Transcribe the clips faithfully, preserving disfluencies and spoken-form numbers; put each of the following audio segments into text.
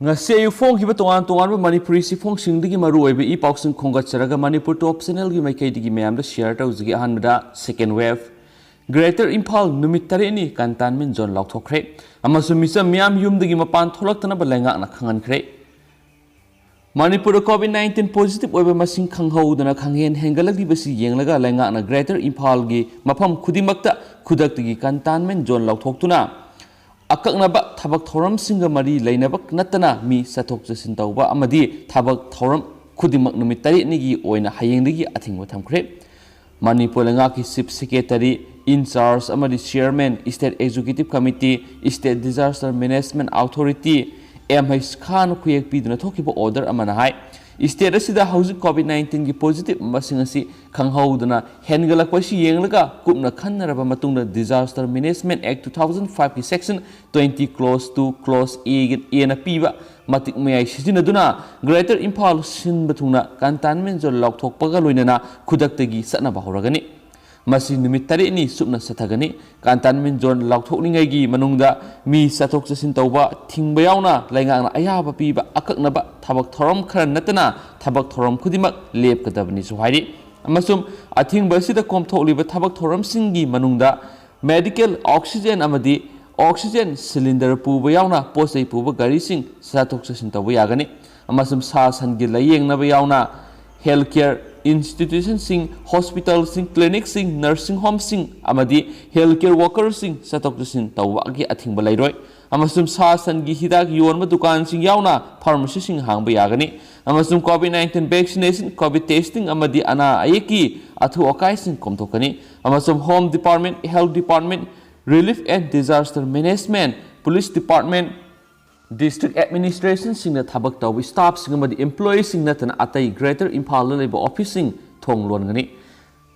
ꯉꯁꯤ ꯑꯌꯨꯛ ꯐꯣꯡꯈꯤꯕ ꯇꯣꯉꯥꯟ ꯇꯣꯉꯥꯟꯕ ꯃꯅꯤꯄꯨꯔꯤ ꯆꯦꯐꯣꯡꯁꯤꯡꯗꯒꯤ ꯃꯔꯨꯑꯣꯏꯕ ꯏ ꯄꯥꯎꯁꯤꯡ ꯈꯣꯝꯒꯠꯆꯔꯒ ꯃꯅꯤꯄꯨꯔ ꯇꯣꯞ ꯆꯦꯅꯦꯜꯒꯤ ꯃꯥꯏꯀꯩꯗꯒꯤ ꯃꯌꯥꯝꯗ ꯁꯤꯌꯔ ꯇꯧꯖꯒꯦ꯫ ꯑꯍꯥꯟꯕꯗ, ꯁꯦꯀꯦꯟ ꯋꯦꯚ꯫ ꯒ꯭ꯔꯦꯇꯔ ꯏꯝꯐꯥꯜ ꯅꯨꯃꯤꯠ ꯇꯔꯦꯠꯅꯤ ꯀꯟꯇꯥꯟꯃꯦꯟ ꯖꯣꯟ ꯂꯥꯎꯊꯣꯛꯈ꯭ꯔꯦ ꯑꯃꯁꯨꯡ ꯃꯤꯆꯝ ꯃꯤꯌꯥꯝ ꯌꯨꯝꯗꯒꯤ ꯃꯄꯥꯟ ꯊꯣꯛꯂꯛꯇꯅꯕ ꯂꯩꯉꯥꯛꯅ ꯈꯪꯍꯟꯈ꯭ꯔꯦ꯫ ꯃꯅꯤꯄꯨꯔꯗ ꯀꯣꯚꯤꯗ ꯅꯥꯏꯟꯇꯤꯟ ꯄꯣꯖꯤꯇꯤꯚ ꯑꯣꯏꯕ ꯃꯁꯤꯡ ꯈꯪꯍꯧꯗꯅ ꯈꯪꯍꯦꯟ ꯍꯦꯟꯒꯠꯂꯛꯂꯤꯕꯁꯤ ꯌꯦꯡꯂꯒ ꯂꯩꯉꯥꯛꯅ ꯒ꯭ꯔꯦꯇꯔ ꯏꯝꯐꯥꯜꯒꯤ ꯃꯐꯝ ꯈꯨꯗꯤꯡꯃꯛꯇ ꯈꯨꯗꯛꯇꯒꯤ ꯀꯟꯇꯥꯟꯃꯦꯟ ꯖꯣꯟ ꯂꯥꯎꯊꯣꯛꯇꯨꯅ ꯑꯀꯛꯅꯕ ꯊꯕꯛ ꯊꯧꯔꯝꯁꯤꯡꯒ ꯃꯔꯤ ꯂꯩꯅꯕ ꯅꯠꯇꯅ ꯃꯤ ꯆꯠꯊꯣꯛ ꯆꯠꯁꯤꯟ ꯇꯧꯕ ꯑꯃꯗꯤ ꯊꯕꯛ ꯊꯧꯔꯝ ꯈꯨꯗꯤꯡꯃꯛ ꯅꯨꯃꯤꯠ ꯇꯔꯦꯠꯅꯤꯒꯤ ꯑꯣꯏꯅ ꯍꯌꯦꯡꯗꯒꯤ ꯑꯊꯤꯡꯕ ꯊꯝꯈ꯭ꯔꯦ꯫ ꯃꯅꯤꯄꯨꯔ ꯂꯩꯉꯥꯛꯀꯤ ꯆꯤꯐ ꯁꯦꯀ꯭ꯔꯦꯇꯔꯤ, ꯏꯟ ꯆꯥꯔꯖ ꯑꯃꯗꯤ chairman, state executive committee, state disaster management authority, M H ꯈꯥꯟꯅ ꯈꯨꯌꯦꯛ ꯄꯤꯗꯨꯅ ꯊꯣꯛꯈꯤꯕ ꯑꯣꯔꯗꯔ ꯑꯃꯅ ꯍꯥꯏ, ꯁ꯭ꯇꯦꯠ ꯑꯁꯤꯗ ꯍꯧꯖꯤꯛ ꯀꯣꯚꯤꯗ ꯅꯥꯏꯟꯇꯤꯟꯒꯤ ꯄꯣꯖꯤꯇꯤꯚ ꯃꯁꯤꯡ ꯑꯁꯤ ꯈꯪꯍꯧꯗꯅ ꯍꯦꯟꯒꯠꯂꯛꯄ ꯑꯁꯤ ꯌꯦꯡꯂꯒ ꯀꯨꯞꯅ ꯈꯟꯅꯔꯕ ꯃꯇꯨꯡꯗ Disaster Management Act two thousand five ꯀꯤ section twenty clause two clause A ꯒꯤ, ꯑꯦꯅ ꯄꯤꯕ ꯃꯇꯤꯛ ꯃꯌꯥꯏ ꯁꯤꯖꯤꯟꯅꯗꯨꯅ ꯒ꯭ꯔꯦꯇꯔ ꯏꯝꯐꯥꯜ ꯁꯤꯟꯕ ꯊꯨꯡꯅ ꯀꯟꯇꯥꯟꯃꯦꯟ ꯖꯣꯟ ꯂꯥꯎꯊꯣꯛꯄꯒ ꯂꯣꯏꯅꯅ ꯈꯨꯗꯛꯇꯒꯤ ꯆꯠꯅꯕ ꯍꯧꯔꯒꯅꯤ꯫ ꯃꯁꯤ ꯅꯨꯃꯤꯠ ꯇꯔꯦꯠꯅꯤ ꯆꯨꯞꯅ ꯆꯠꯊꯒꯅꯤ꯫ ꯀꯟꯇꯥꯟꯃꯦꯟ ꯖꯣꯟ ꯂꯥꯎꯊꯣꯛꯂꯤꯉꯩꯒꯤ ꯃꯅꯨꯡꯗ ꯃꯤ ꯆꯠꯊꯣꯛ ꯆꯠꯁꯤꯟ ꯇꯧꯕ ꯊꯤꯡꯕ ꯌꯥꯎꯅ ꯂꯩꯉꯥꯛꯅ ꯑꯌꯥꯕ ꯄꯤꯕ ꯑꯀꯛꯅꯕ ꯊꯕꯛ ꯊꯧꯔꯝ ꯈꯔ ꯅꯠꯇꯅ ꯊꯕꯛ ꯊꯧꯔꯝ ꯈꯨꯗꯤꯡꯃꯛ ꯂꯦꯞꯀꯗꯕꯅꯤꯁꯨ ꯍꯥꯏꯔꯤ꯫ ꯑꯃꯁꯨꯡ ꯑꯊꯤꯡꯕ ꯑꯁꯤꯗ ꯀꯣꯝꯊꯣꯛꯂꯤꯕ ꯊꯕꯛ ꯊꯧꯔꯝꯁꯤꯡꯒꯤ ꯃꯅꯨꯡꯗ ꯃꯦꯗꯤꯀꯦꯜ ꯑꯣꯛꯁꯤꯖꯦꯟ ꯑꯃꯗꯤ ꯑꯣꯛꯁꯤꯖꯦꯟ ꯁꯤꯂꯤꯟꯗꯔ ꯄꯨꯕ ꯌꯥꯎꯅ ꯄꯣꯠ ꯆꯩ ꯄꯨꯕ ꯒꯥꯔꯤꯁꯤꯡ ꯆꯠꯊꯣꯛ ꯆꯠꯁꯤꯟ ꯇꯧꯕ ꯌꯥꯒꯅꯤ꯫ ꯑꯃꯁꯨꯡ ꯁꯥ ꯁꯟꯒꯤ ꯂꯥꯌꯦꯡꯅꯕ ꯌꯥꯎꯅ ꯍꯦꯜꯊ ꯀꯦꯌꯔ ꯏꯟꯁꯇꯤꯇ꯭ꯌꯨꯁꯟꯁꯤꯡ, ꯍꯣꯁꯄꯤꯇꯥꯜꯁꯤꯡ, ꯀ꯭ꯂꯤꯅꯤꯛꯁꯤꯡ, ꯅꯔꯁꯤꯡ ꯍꯣꯝꯁꯤꯡ ꯑꯃꯗꯤ ꯍꯦꯜꯊ ꯀꯦꯌꯔ ꯋꯥꯔꯀꯔꯁꯤꯡ ꯆꯠꯊꯣꯛ ꯆꯠꯁꯤꯟ ꯇꯧꯕꯒꯤ ꯑꯊꯤꯡꯕ ꯂꯩꯔꯣꯏ꯫ ꯑꯃꯁꯨꯡ ꯁꯥ ꯁꯟꯒꯤ ꯍꯤꯗꯥꯛ ꯌꯣꯟꯕ ꯗꯨꯀꯥꯟꯁꯤꯡ ꯌꯥꯎꯅ ꯐꯥꯔꯃꯥꯁꯤꯁꯤꯡ ꯍꯥꯡꯕ ꯌꯥꯒꯅꯤ꯫ ꯑꯃꯁꯨꯡ covid nineteen vaccination, covid testing ꯑꯃꯗꯤ ꯑꯅꯥ ꯑꯌꯦꯛꯀꯤ ꯑꯊꯨ ꯑꯀꯥꯏꯁꯤꯡ ꯀꯣꯝꯊꯣꯛꯀꯅꯤ꯫ ꯑꯃꯁꯨꯡ home department, health department, relief and disaster management, police department, district ꯑꯦꯗꯃꯤꯅꯤꯁꯇ꯭ꯔꯦꯁꯟꯁꯤꯡꯗ ꯊꯕꯛ ꯇꯧꯕ ꯁ꯭ꯇꯥꯐꯁꯤꯡ ꯑꯃꯗꯤ ꯏꯝꯄ꯭ꯂꯣꯌꯤꯁꯤꯡ ꯅꯠꯇꯅ ꯑꯇꯩ ꯒ꯭ꯔꯦꯇꯔ ꯏꯝꯐꯥꯜꯗ ꯂꯩꯕ ꯑꯣꯐꯤꯁꯁꯤꯡ ꯊꯣꯡ ꯂꯣꯟꯒꯅꯤ꯫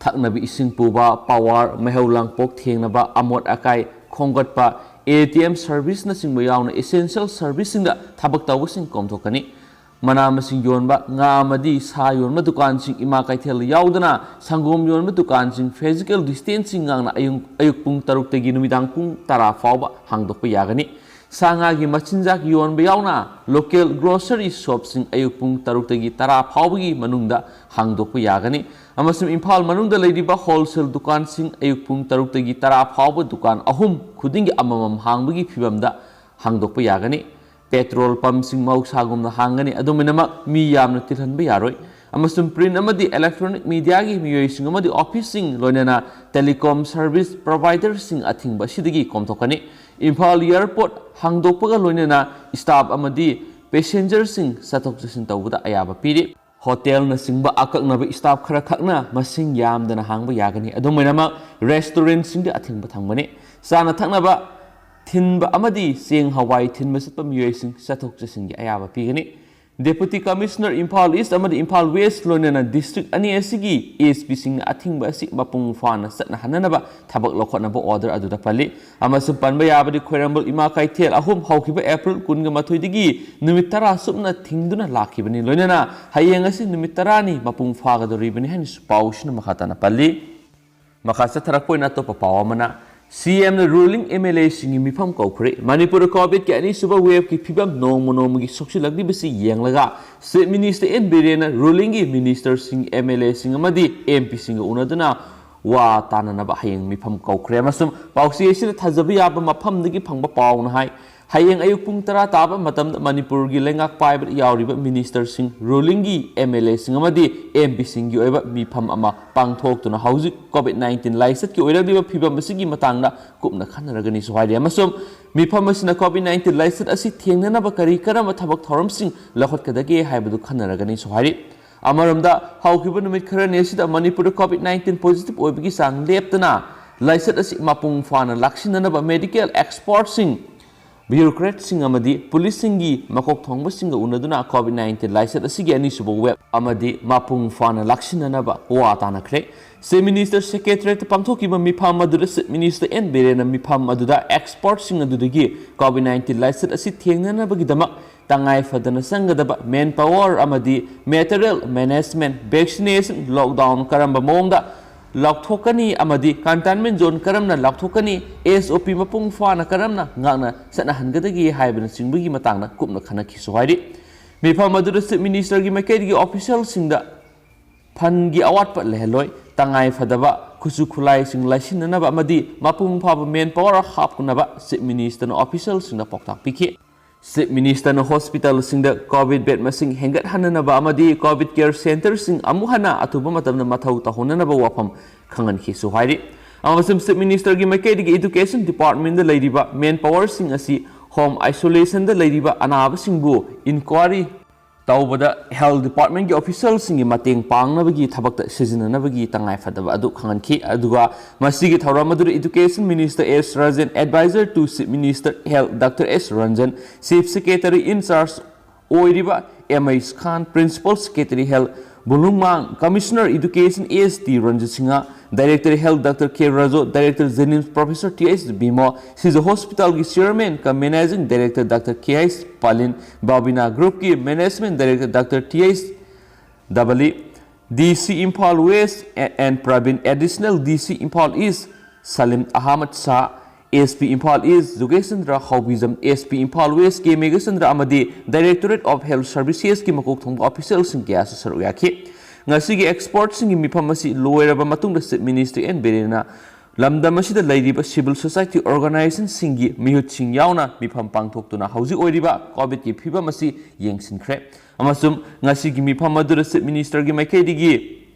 ꯊꯛꯅꯕ ꯏꯁꯤꯡ ꯄꯨꯕ, ꯄꯥꯋꯔ, ꯃꯩꯍꯧ ꯂꯥꯡꯄꯣꯛ ꯊꯦꯡꯅꯕ, ꯑꯃꯣꯠ ꯑꯀꯥꯏ ꯈꯣꯝꯒꯠꯄ, ꯑꯦ ꯇꯤ ꯑꯦꯝ ꯁꯔꯚꯤꯁꯅꯆꯤꯡꯕ ꯌꯥꯎꯅ ꯏꯁꯦꯟꯁꯤꯌꯦꯜ ꯁꯔꯚꯤꯁꯁꯤꯡꯗ ꯊꯕꯛ ꯇꯧꯕꯁꯤꯡ ꯀꯣꯝꯊꯣꯛꯀꯅꯤ꯫ ꯃꯅꯥ ꯃꯁꯤꯡ ꯌꯣꯟꯕ, ꯉꯥ ꯑꯃꯗꯤ ꯁꯥ ꯌꯣꯟꯕ ꯗꯨꯀꯥꯟꯁꯤꯡ, ꯏꯃꯥ ꯀꯩꯊꯦꯜ ꯌꯥꯎꯗꯅ ꯁꯪꯒꯣꯝ ꯌꯣꯟꯕ ꯗꯨꯀꯥꯟꯁꯤꯡ ꯐꯤꯖꯤꯀꯦꯜ ꯗꯤꯁꯇꯦꯟꯁꯤꯡ ꯉꯥꯛꯅ ꯑꯌꯨꯛ, ꯑꯌꯨꯛ ꯄꯨꯡ ꯇꯔꯨꯛꯇꯒꯤ ꯅꯨꯃꯤꯗꯥꯡ ꯄꯨꯡ ꯇꯔꯥ ꯐꯥꯎꯕ ꯍꯥꯡꯗꯣꯛꯄ ꯌꯥꯒꯅꯤ꯫ ꯁꯥ ꯉꯥꯒꯤ ꯃꯆꯤꯟꯖꯥꯛ ꯌꯣꯟꯕ ꯌꯥꯎꯅ local grocery shopꯁꯤꯡ ꯑꯌꯨꯛ ꯄꯨꯡ ꯇꯔꯨꯛꯇꯒꯤ ꯇꯔꯥ ꯐꯥꯎꯕꯒꯤ ꯃꯅꯨꯡꯗ ꯍꯥꯡꯗꯣꯛꯄ ꯌꯥꯒꯅꯤ, ꯑꯃꯁꯨꯡ ꯏꯝꯐꯥꯜ ꯃꯅꯨꯡꯗ ꯂꯩꯔꯤꯕ wholesale ꯗꯨꯀꯥꯟꯁꯤꯡ ꯑꯌꯨꯛ ꯄꯨꯡ ꯇꯔꯨꯛꯇꯒꯤ ꯇꯔꯥ ꯐꯥꯎꯕ ꯗꯨꯀꯥꯟ ꯑꯍꯨꯝ ꯈꯨꯗꯤꯡꯒꯤ ꯑꯃꯃꯝ ꯍꯥꯡꯕꯒꯤ ꯐꯤꯕꯝꯗ ꯍꯥꯡꯗꯣꯛꯄ ꯌꯥꯒꯅꯤ꯫ Petrol pumpꯁꯤꯡ ꯃꯍꯧꯁꯥꯒꯨꯝꯅ ꯍꯥꯡꯒꯅꯤ꯫ ꯑꯗꯨꯃꯥꯏꯅꯃꯛ ꯃꯤ ꯌꯥꯝꯅ ꯇꯤꯜꯍꯟꯕ ꯌꯥꯔꯣꯏ꯫ ꯑꯃꯁꯨꯡ print ꯑꯃꯗꯤ electronic mediaꯒꯤ ꯃꯤꯑꯣꯏꯁꯤꯡ ꯑꯃꯗꯤ officeꯁꯤꯡ, ꯂꯣꯏꯅꯅ telecom service providerꯁꯤꯡ ꯑꯊꯤꯡꯕ ꯑꯁꯤꯗꯒꯤ ꯀꯣꯝꯊꯣꯛꯀꯅꯤ꯫ ꯏꯝꯐꯥꯜ airport ꯍꯥꯡꯗꯣꯛꯄꯒ ꯂꯣꯏꯅꯅ staff ꯑꯃꯗꯤ passengerꯁꯤꯡ ꯆꯠꯊꯣꯛ ꯆꯠꯁꯤꯟ ꯇꯧꯕꯗ ꯑꯌꯥꯕ ꯄꯤꯔꯤ꯫ Hotelꯅꯆꯤꯡꯕ ꯑꯀꯛꯅꯕ staff ꯈꯔꯈꯛꯅ ꯃꯁꯤꯡ ꯌꯥꯝꯗꯅ ꯍꯥꯡꯕ ꯌꯥꯒꯅꯤ꯫ ꯑꯗꯨꯝ ꯑꯣꯏꯅꯃꯛ, restaurantꯁꯤꯡꯗ ꯑꯊꯤꯡꯕ ꯊꯝꯒꯅꯤ꯫ ꯆꯥꯅ ꯊꯛꯅꯕ ꯊꯤꯟꯕ ꯑꯃꯗꯤ ꯆꯦꯡ ꯍꯋꯥꯏ ꯊꯤꯟꯕ ꯆꯠꯄ ꯃꯤꯑꯣꯏꯁꯤꯡ ꯆꯠꯊꯣꯛ ꯆꯠꯁꯤꯟꯒꯤ ꯑꯌꯥꯕ ꯄꯤꯒꯅꯤ꯫ Deputy Commissioner ꯏꯝꯐꯥꯜ East ꯑꯃꯗꯤ ꯏꯝꯐꯥꯜ West, ꯂꯣꯏꯅꯅ district ꯑꯅꯤ ꯑꯁꯤꯒꯤ ASPꯁꯤꯡꯅ ꯑꯊꯤꯡꯕ ꯑꯁꯤ ꯃꯄꯨꯡ ꯐꯥꯅ ꯆꯠꯅꯍꯟꯅꯅꯕ ꯊꯕꯛ ꯂꯧꯈꯠꯅꯕ order ꯑꯗꯨꯗ ꯄꯜꯂꯤ꯫ ꯑꯃꯁꯨꯡ ꯄꯟꯕ ꯌꯥꯕꯗꯤ, ꯈ꯭ꯋꯥꯏꯔꯝꯕꯟ ꯏꯃꯥ ꯀꯩꯊꯦꯜ ꯑꯍꯨꯝ ꯍꯧꯈꯤꯕ April ꯀꯨꯟꯒ ꯃꯥꯊꯣꯏꯗꯒꯤ ꯅꯨꯃꯤꯠ ꯇꯔꯥ ꯆꯨꯞꯅ ꯊꯤꯡꯗꯨꯅ ꯂꯥꯛꯈꯤꯕꯅꯤ꯫ ꯂꯣꯏꯅꯅ ꯍꯌꯦꯡ ꯑꯁꯤ ꯅꯨꯃꯤꯠ ꯇꯔꯥꯅꯤ ꯃꯄꯨꯡ ꯐꯥꯒꯗꯧꯔꯤꯕꯅꯤ ꯍꯥꯏꯅꯁꯨ ꯄꯥꯎꯁꯤꯅ ꯃꯈꯥ ꯇꯥꯅ ꯄꯜꯂꯤ꯫ ꯃꯈꯥ ꯆꯠꯊꯔꯛꯄ ꯑꯣꯏꯅ ꯑꯇꯣꯞꯄ ꯄꯥꯎ ꯑꯃꯅ, CMꯅ ruling MLAꯁꯤꯡꯒꯤ ꯃꯤꯐꯝ ꯀꯧꯈ꯭ꯔꯦ꯫ ꯃꯅꯤꯄꯨꯔꯗ COVIDꯀꯤ ꯑꯅꯤꯁꯨꯕ waveꯀꯤ ꯐꯤꯕꯝ ꯅꯣꯡꯃ ꯅꯣꯡꯃꯒꯤ ꯁꯣꯛꯆꯤꯜꯂꯛꯂꯤꯕꯁꯤ ꯌꯦꯡꯂꯒ Chief Minister ꯑꯦꯟ ꯕꯤꯔꯦꯟꯅ rulingꯒꯤ ministerꯁꯤꯡ, MLAꯁꯤꯡ ꯑꯃꯗꯤ MPꯁꯤꯡꯒ ꯎꯅꯗꯨꯅ ꯋꯥ ꯇꯥꯅꯅꯕ ꯍꯌꯦꯡ ꯃꯤꯐꯝ ꯀꯧꯈ꯭ꯔꯦ꯫ ꯑꯃꯁꯨꯡ ꯄꯥꯎꯆꯦ ꯑꯁꯤꯅ ꯊꯥꯖꯕ ꯌꯥꯕ ꯃꯐꯝꯗꯒꯤ ꯐꯪꯕ ꯄꯥꯎꯅ ꯍꯥꯏ, ꯍꯌꯦꯡ ꯑꯌꯨꯛ ꯄꯨꯡ ꯇꯔꯥ ꯇꯥꯕ ꯃꯇꯝꯗ ꯃꯅꯤꯄꯨꯔꯒꯤ ꯂꯩꯉꯥꯛ ꯄꯥꯏꯕꯗ ꯌꯥꯎꯔꯤꯕ ministerꯁꯤꯡ, rulingꯒꯤ MLAꯁꯤꯡ ꯑꯃꯗꯤ MPꯁꯤꯡꯒꯤ ꯑꯣꯏꯕ ꯃꯤꯐꯝ ꯑꯃ ꯄꯥꯡꯊꯣꯛꯇꯨꯅ ꯍꯧꯖꯤꯛ COVID nineteen ꯂꯥꯏꯆꯠꯀꯤ ꯑꯣꯏꯔꯛꯂꯤꯕ ꯐꯤꯕꯝ ꯑꯁꯤꯒꯤ ꯃꯇꯥꯡꯗ ꯀꯨꯞꯅ ꯈꯟꯅꯔꯒꯅꯤꯁꯨ ꯍꯥꯏꯔꯤ꯫ ꯑꯃꯁꯨꯡ ꯃꯤꯐꯝ ꯑꯁꯤꯅ COVID nineteen ꯂꯥꯏꯆꯠ ꯑꯁꯤ ꯊꯦꯡꯅꯅꯕ ꯀꯔꯤ ꯀꯔꯝꯕ ꯊꯕꯛ ꯊꯧꯔꯝꯁꯤꯡ ꯂꯧꯈꯠꯀꯗꯒꯦ ꯍꯥꯏꯕꯗꯨ ꯈꯟꯅꯔꯒꯅꯤꯁꯨ ꯍꯥꯏꯔꯤ꯫ ꯑꯃꯔꯣꯝꯗ, ꯍꯧꯈꯤꯕ ꯅꯨꯃꯤꯠ ꯈꯔꯅꯤ ꯑꯁꯤꯗ ꯃꯅꯤꯄꯨꯔꯗ COVID nineteen positive ꯑꯣꯏꯕꯒꯤ ꯆꯥꯡ ꯂꯦꯞꯇꯅ ꯂꯥꯏꯆꯠ ꯑꯁꯤ ꯃꯄꯨꯡ ꯐꯥꯅ ꯂꯥꯛꯁꯤꯟꯅꯅꯕ medical expertꯁꯤꯡ, bureaucratꯁꯤꯡ ꯑꯃꯗꯤ ꯄꯨꯂꯤꯁꯁꯤꯡꯒꯤ ꯃꯀꯣꯛ ꯊꯣꯡꯕꯁꯤꯡꯒ ꯎꯅꯗꯨꯅ COVID nineteen ꯂꯥꯏꯆꯠ ꯑꯁꯤꯒꯤ ꯑꯅꯤꯁꯨꯕ wave ꯑꯃꯗꯤ ꯃꯄꯨꯡ ꯐꯥꯅ ꯂꯥꯛꯁꯤꯟꯅꯅꯕ ꯋꯥ ꯇꯥꯅꯈ꯭ꯔꯦ꯫ Chief Minister Secretariatꯇ ꯄꯥꯡꯊꯣꯛꯈꯤꯕ ꯃꯤꯐꯝ ꯑꯗꯨꯗ Chief Minister ꯑꯦꯟ ꯕꯤꯔꯦꯟꯅ ꯃꯤꯐꯝ ꯑꯗꯨꯗ expertꯁꯤꯡ ꯑꯗꯨꯗꯒꯤ COVID nineteen ꯂꯥꯏꯆꯠ ꯑꯁꯤ ꯊꯦꯡꯅꯅꯕꯒꯤꯗꯃꯛ ꯇꯉꯥꯏ ꯐꯗꯅ ꯆꯪꯒꯗꯕ manpower ꯑꯃꯗꯤ material management, vaccination, lockdown ꯀꯔꯝꯕ ꯃꯑꯣꯡꯗ ꯂꯥꯎꯊꯣꯛꯀꯅꯤ ꯑꯃꯗꯤ containment zone ꯀꯔꯝꯅ ꯂꯥꯎꯊꯣꯛꯀꯅꯤ, S O P ꯃꯄꯨꯡ ꯐꯥꯅ ꯀꯔꯝꯅ ꯉꯥꯛꯅ ꯆꯠꯅꯍꯟꯒꯗꯒꯦ ꯍꯥꯏꯕꯅꯆꯤꯡꯕꯒꯤ ꯃꯇꯥꯡꯗ ꯀꯨꯞꯅ ꯈꯟꯅꯈꯤꯁꯨ ꯍꯥꯏꯔꯤ꯫ ꯃꯤꯐꯝ ꯑꯗꯨꯗ Chief Minister ꯒꯤ ꯃꯥꯏꯀꯩꯗꯒꯤ official ꯁꯤꯡꯗ fund ꯒꯤ ꯑꯋꯥꯠꯄ ꯂꯩꯍꯜꯂꯣꯏ, ꯇꯉꯥꯏ ꯐꯗꯕ ꯈꯨꯠꯁꯨ ꯈꯨꯠꯂꯥꯏꯁꯤꯡ ꯂꯩꯁꯤꯟꯅꯅꯕ ꯑꯃꯗꯤ ꯃꯄꯨꯡ ꯐꯥꯕ manpower ꯍꯥꯞꯅꯕ Chief Minister ꯅ official ꯁꯤꯡꯗ ꯄꯥꯎꯇꯥꯛ ꯄꯤꯈꯤ꯫ Chief Minister ꯅ hospital ꯁꯤꯡꯗ COVID bed ꯃꯁꯤꯡ ꯍꯦꯟꯒꯠꯍꯟꯅꯅꯕ ꯑꯃꯗꯤ COVID care centre ꯁꯤꯡ ꯑꯃꯨꯛ ꯍꯟꯅ ꯑꯊꯨꯕ ꯃꯇꯝꯗ ꯃꯊꯧ ꯇꯧꯍꯟꯅꯅꯕ ꯋꯥꯐꯝ ꯈꯪꯍꯟꯈꯤꯁꯨ ꯍꯥꯏꯔꯤ꯫ ꯑꯃꯁꯨꯡ Chief Minister ꯒꯤ ꯃꯥꯏꯀꯩꯗꯒꯤ Education Department ꯗ ꯂꯩꯔꯤꯕ manpower ꯁꯤꯡ ꯑꯁꯤ home isolation ꯗ ꯂꯩꯔꯤꯕ ꯑꯅꯥꯕꯁꯤꯡꯕꯨ inquiry ꯇꯧꯕꯗ Health Department ꯀꯤ official ꯁꯤꯡꯒꯤ ꯃꯇꯦꯡ ꯄꯥꯡꯅꯕꯒꯤ ꯊꯕꯛꯇ ꯁꯤꯖꯤꯟꯅꯅꯕꯒꯤ ꯇꯉꯥꯏ ꯐꯗꯕ ꯑꯗꯨ ꯈꯪꯍꯟꯈꯤ꯫ ꯑꯗꯨꯒ ꯃꯁꯤꯒꯤ ꯊꯧꯔꯝ ꯑꯗꯨꯗ Education Minister S Rajan, Advisor to Chief Minister Health Doctor S Ranjan, Chief Secretary in charge ꯑꯣꯏꯔꯤꯕ M H Khan, Principal Secretary Health ꯕꯨꯂꯨꯡꯃꯥꯡ, Commissioner Education A S T Ranjit Singh, Director Health Doctor K Rajo, Director JNIMS Professor Th Bhimo, Sija Hospital ꯒꯤ Chairman cum Managing Director Doctor Kh Palin, Babina Group ꯀꯤ Management Director Doctor Th Dabali, D C Imphal West and Praveen, Additional D C Imphal East Salim Ahmed Shah, S P Imphal East Jogeshchandra Haobijam, S P Imphal West K Meghachandra ꯑꯃꯗꯤ Directorate of Health Services ꯀꯤ ꯃꯀꯣꯛ ꯊꯣꯡꯕ official ꯁꯤꯡ ꯀꯌꯥꯁꯨ ꯁꯔꯨꯛ ꯌꯥꯈꯤ꯫ ꯉꯁꯤꯒꯤ expert ꯁꯤꯡꯒꯤ ꯃꯤꯐꯝ ꯑꯁꯤ ꯂꯣꯏꯔꯕ ꯃꯇꯨꯡꯗ Chief Minister N Biren ꯅ ꯂꯝꯗꯝ ꯑꯁꯤꯗ ꯂꯩꯔꯤꯕ civil society organization ꯁꯤꯡꯒꯤ ꯃꯤꯍꯨꯠꯁꯤꯡ ꯌꯥꯎꯅ ꯃꯤꯐꯝ ꯄꯥꯡꯊꯣꯛꯇꯨꯅ ꯍꯧꯖꯤꯛ ꯑꯣꯏꯔꯤꯕ COVID ꯀꯤ ꯐꯤꯕꯝ ꯑꯁꯤ ꯌꯦꯡꯁꯤꯟꯈ꯭ꯔꯦ꯫ ꯑꯃꯁꯨꯡ ꯉꯁꯤꯒꯤ ꯃꯤꯐꯝ ꯑꯗꯨꯗ Chief Minister ꯒꯤ ꯃꯥꯏꯀꯩꯗꯒꯤ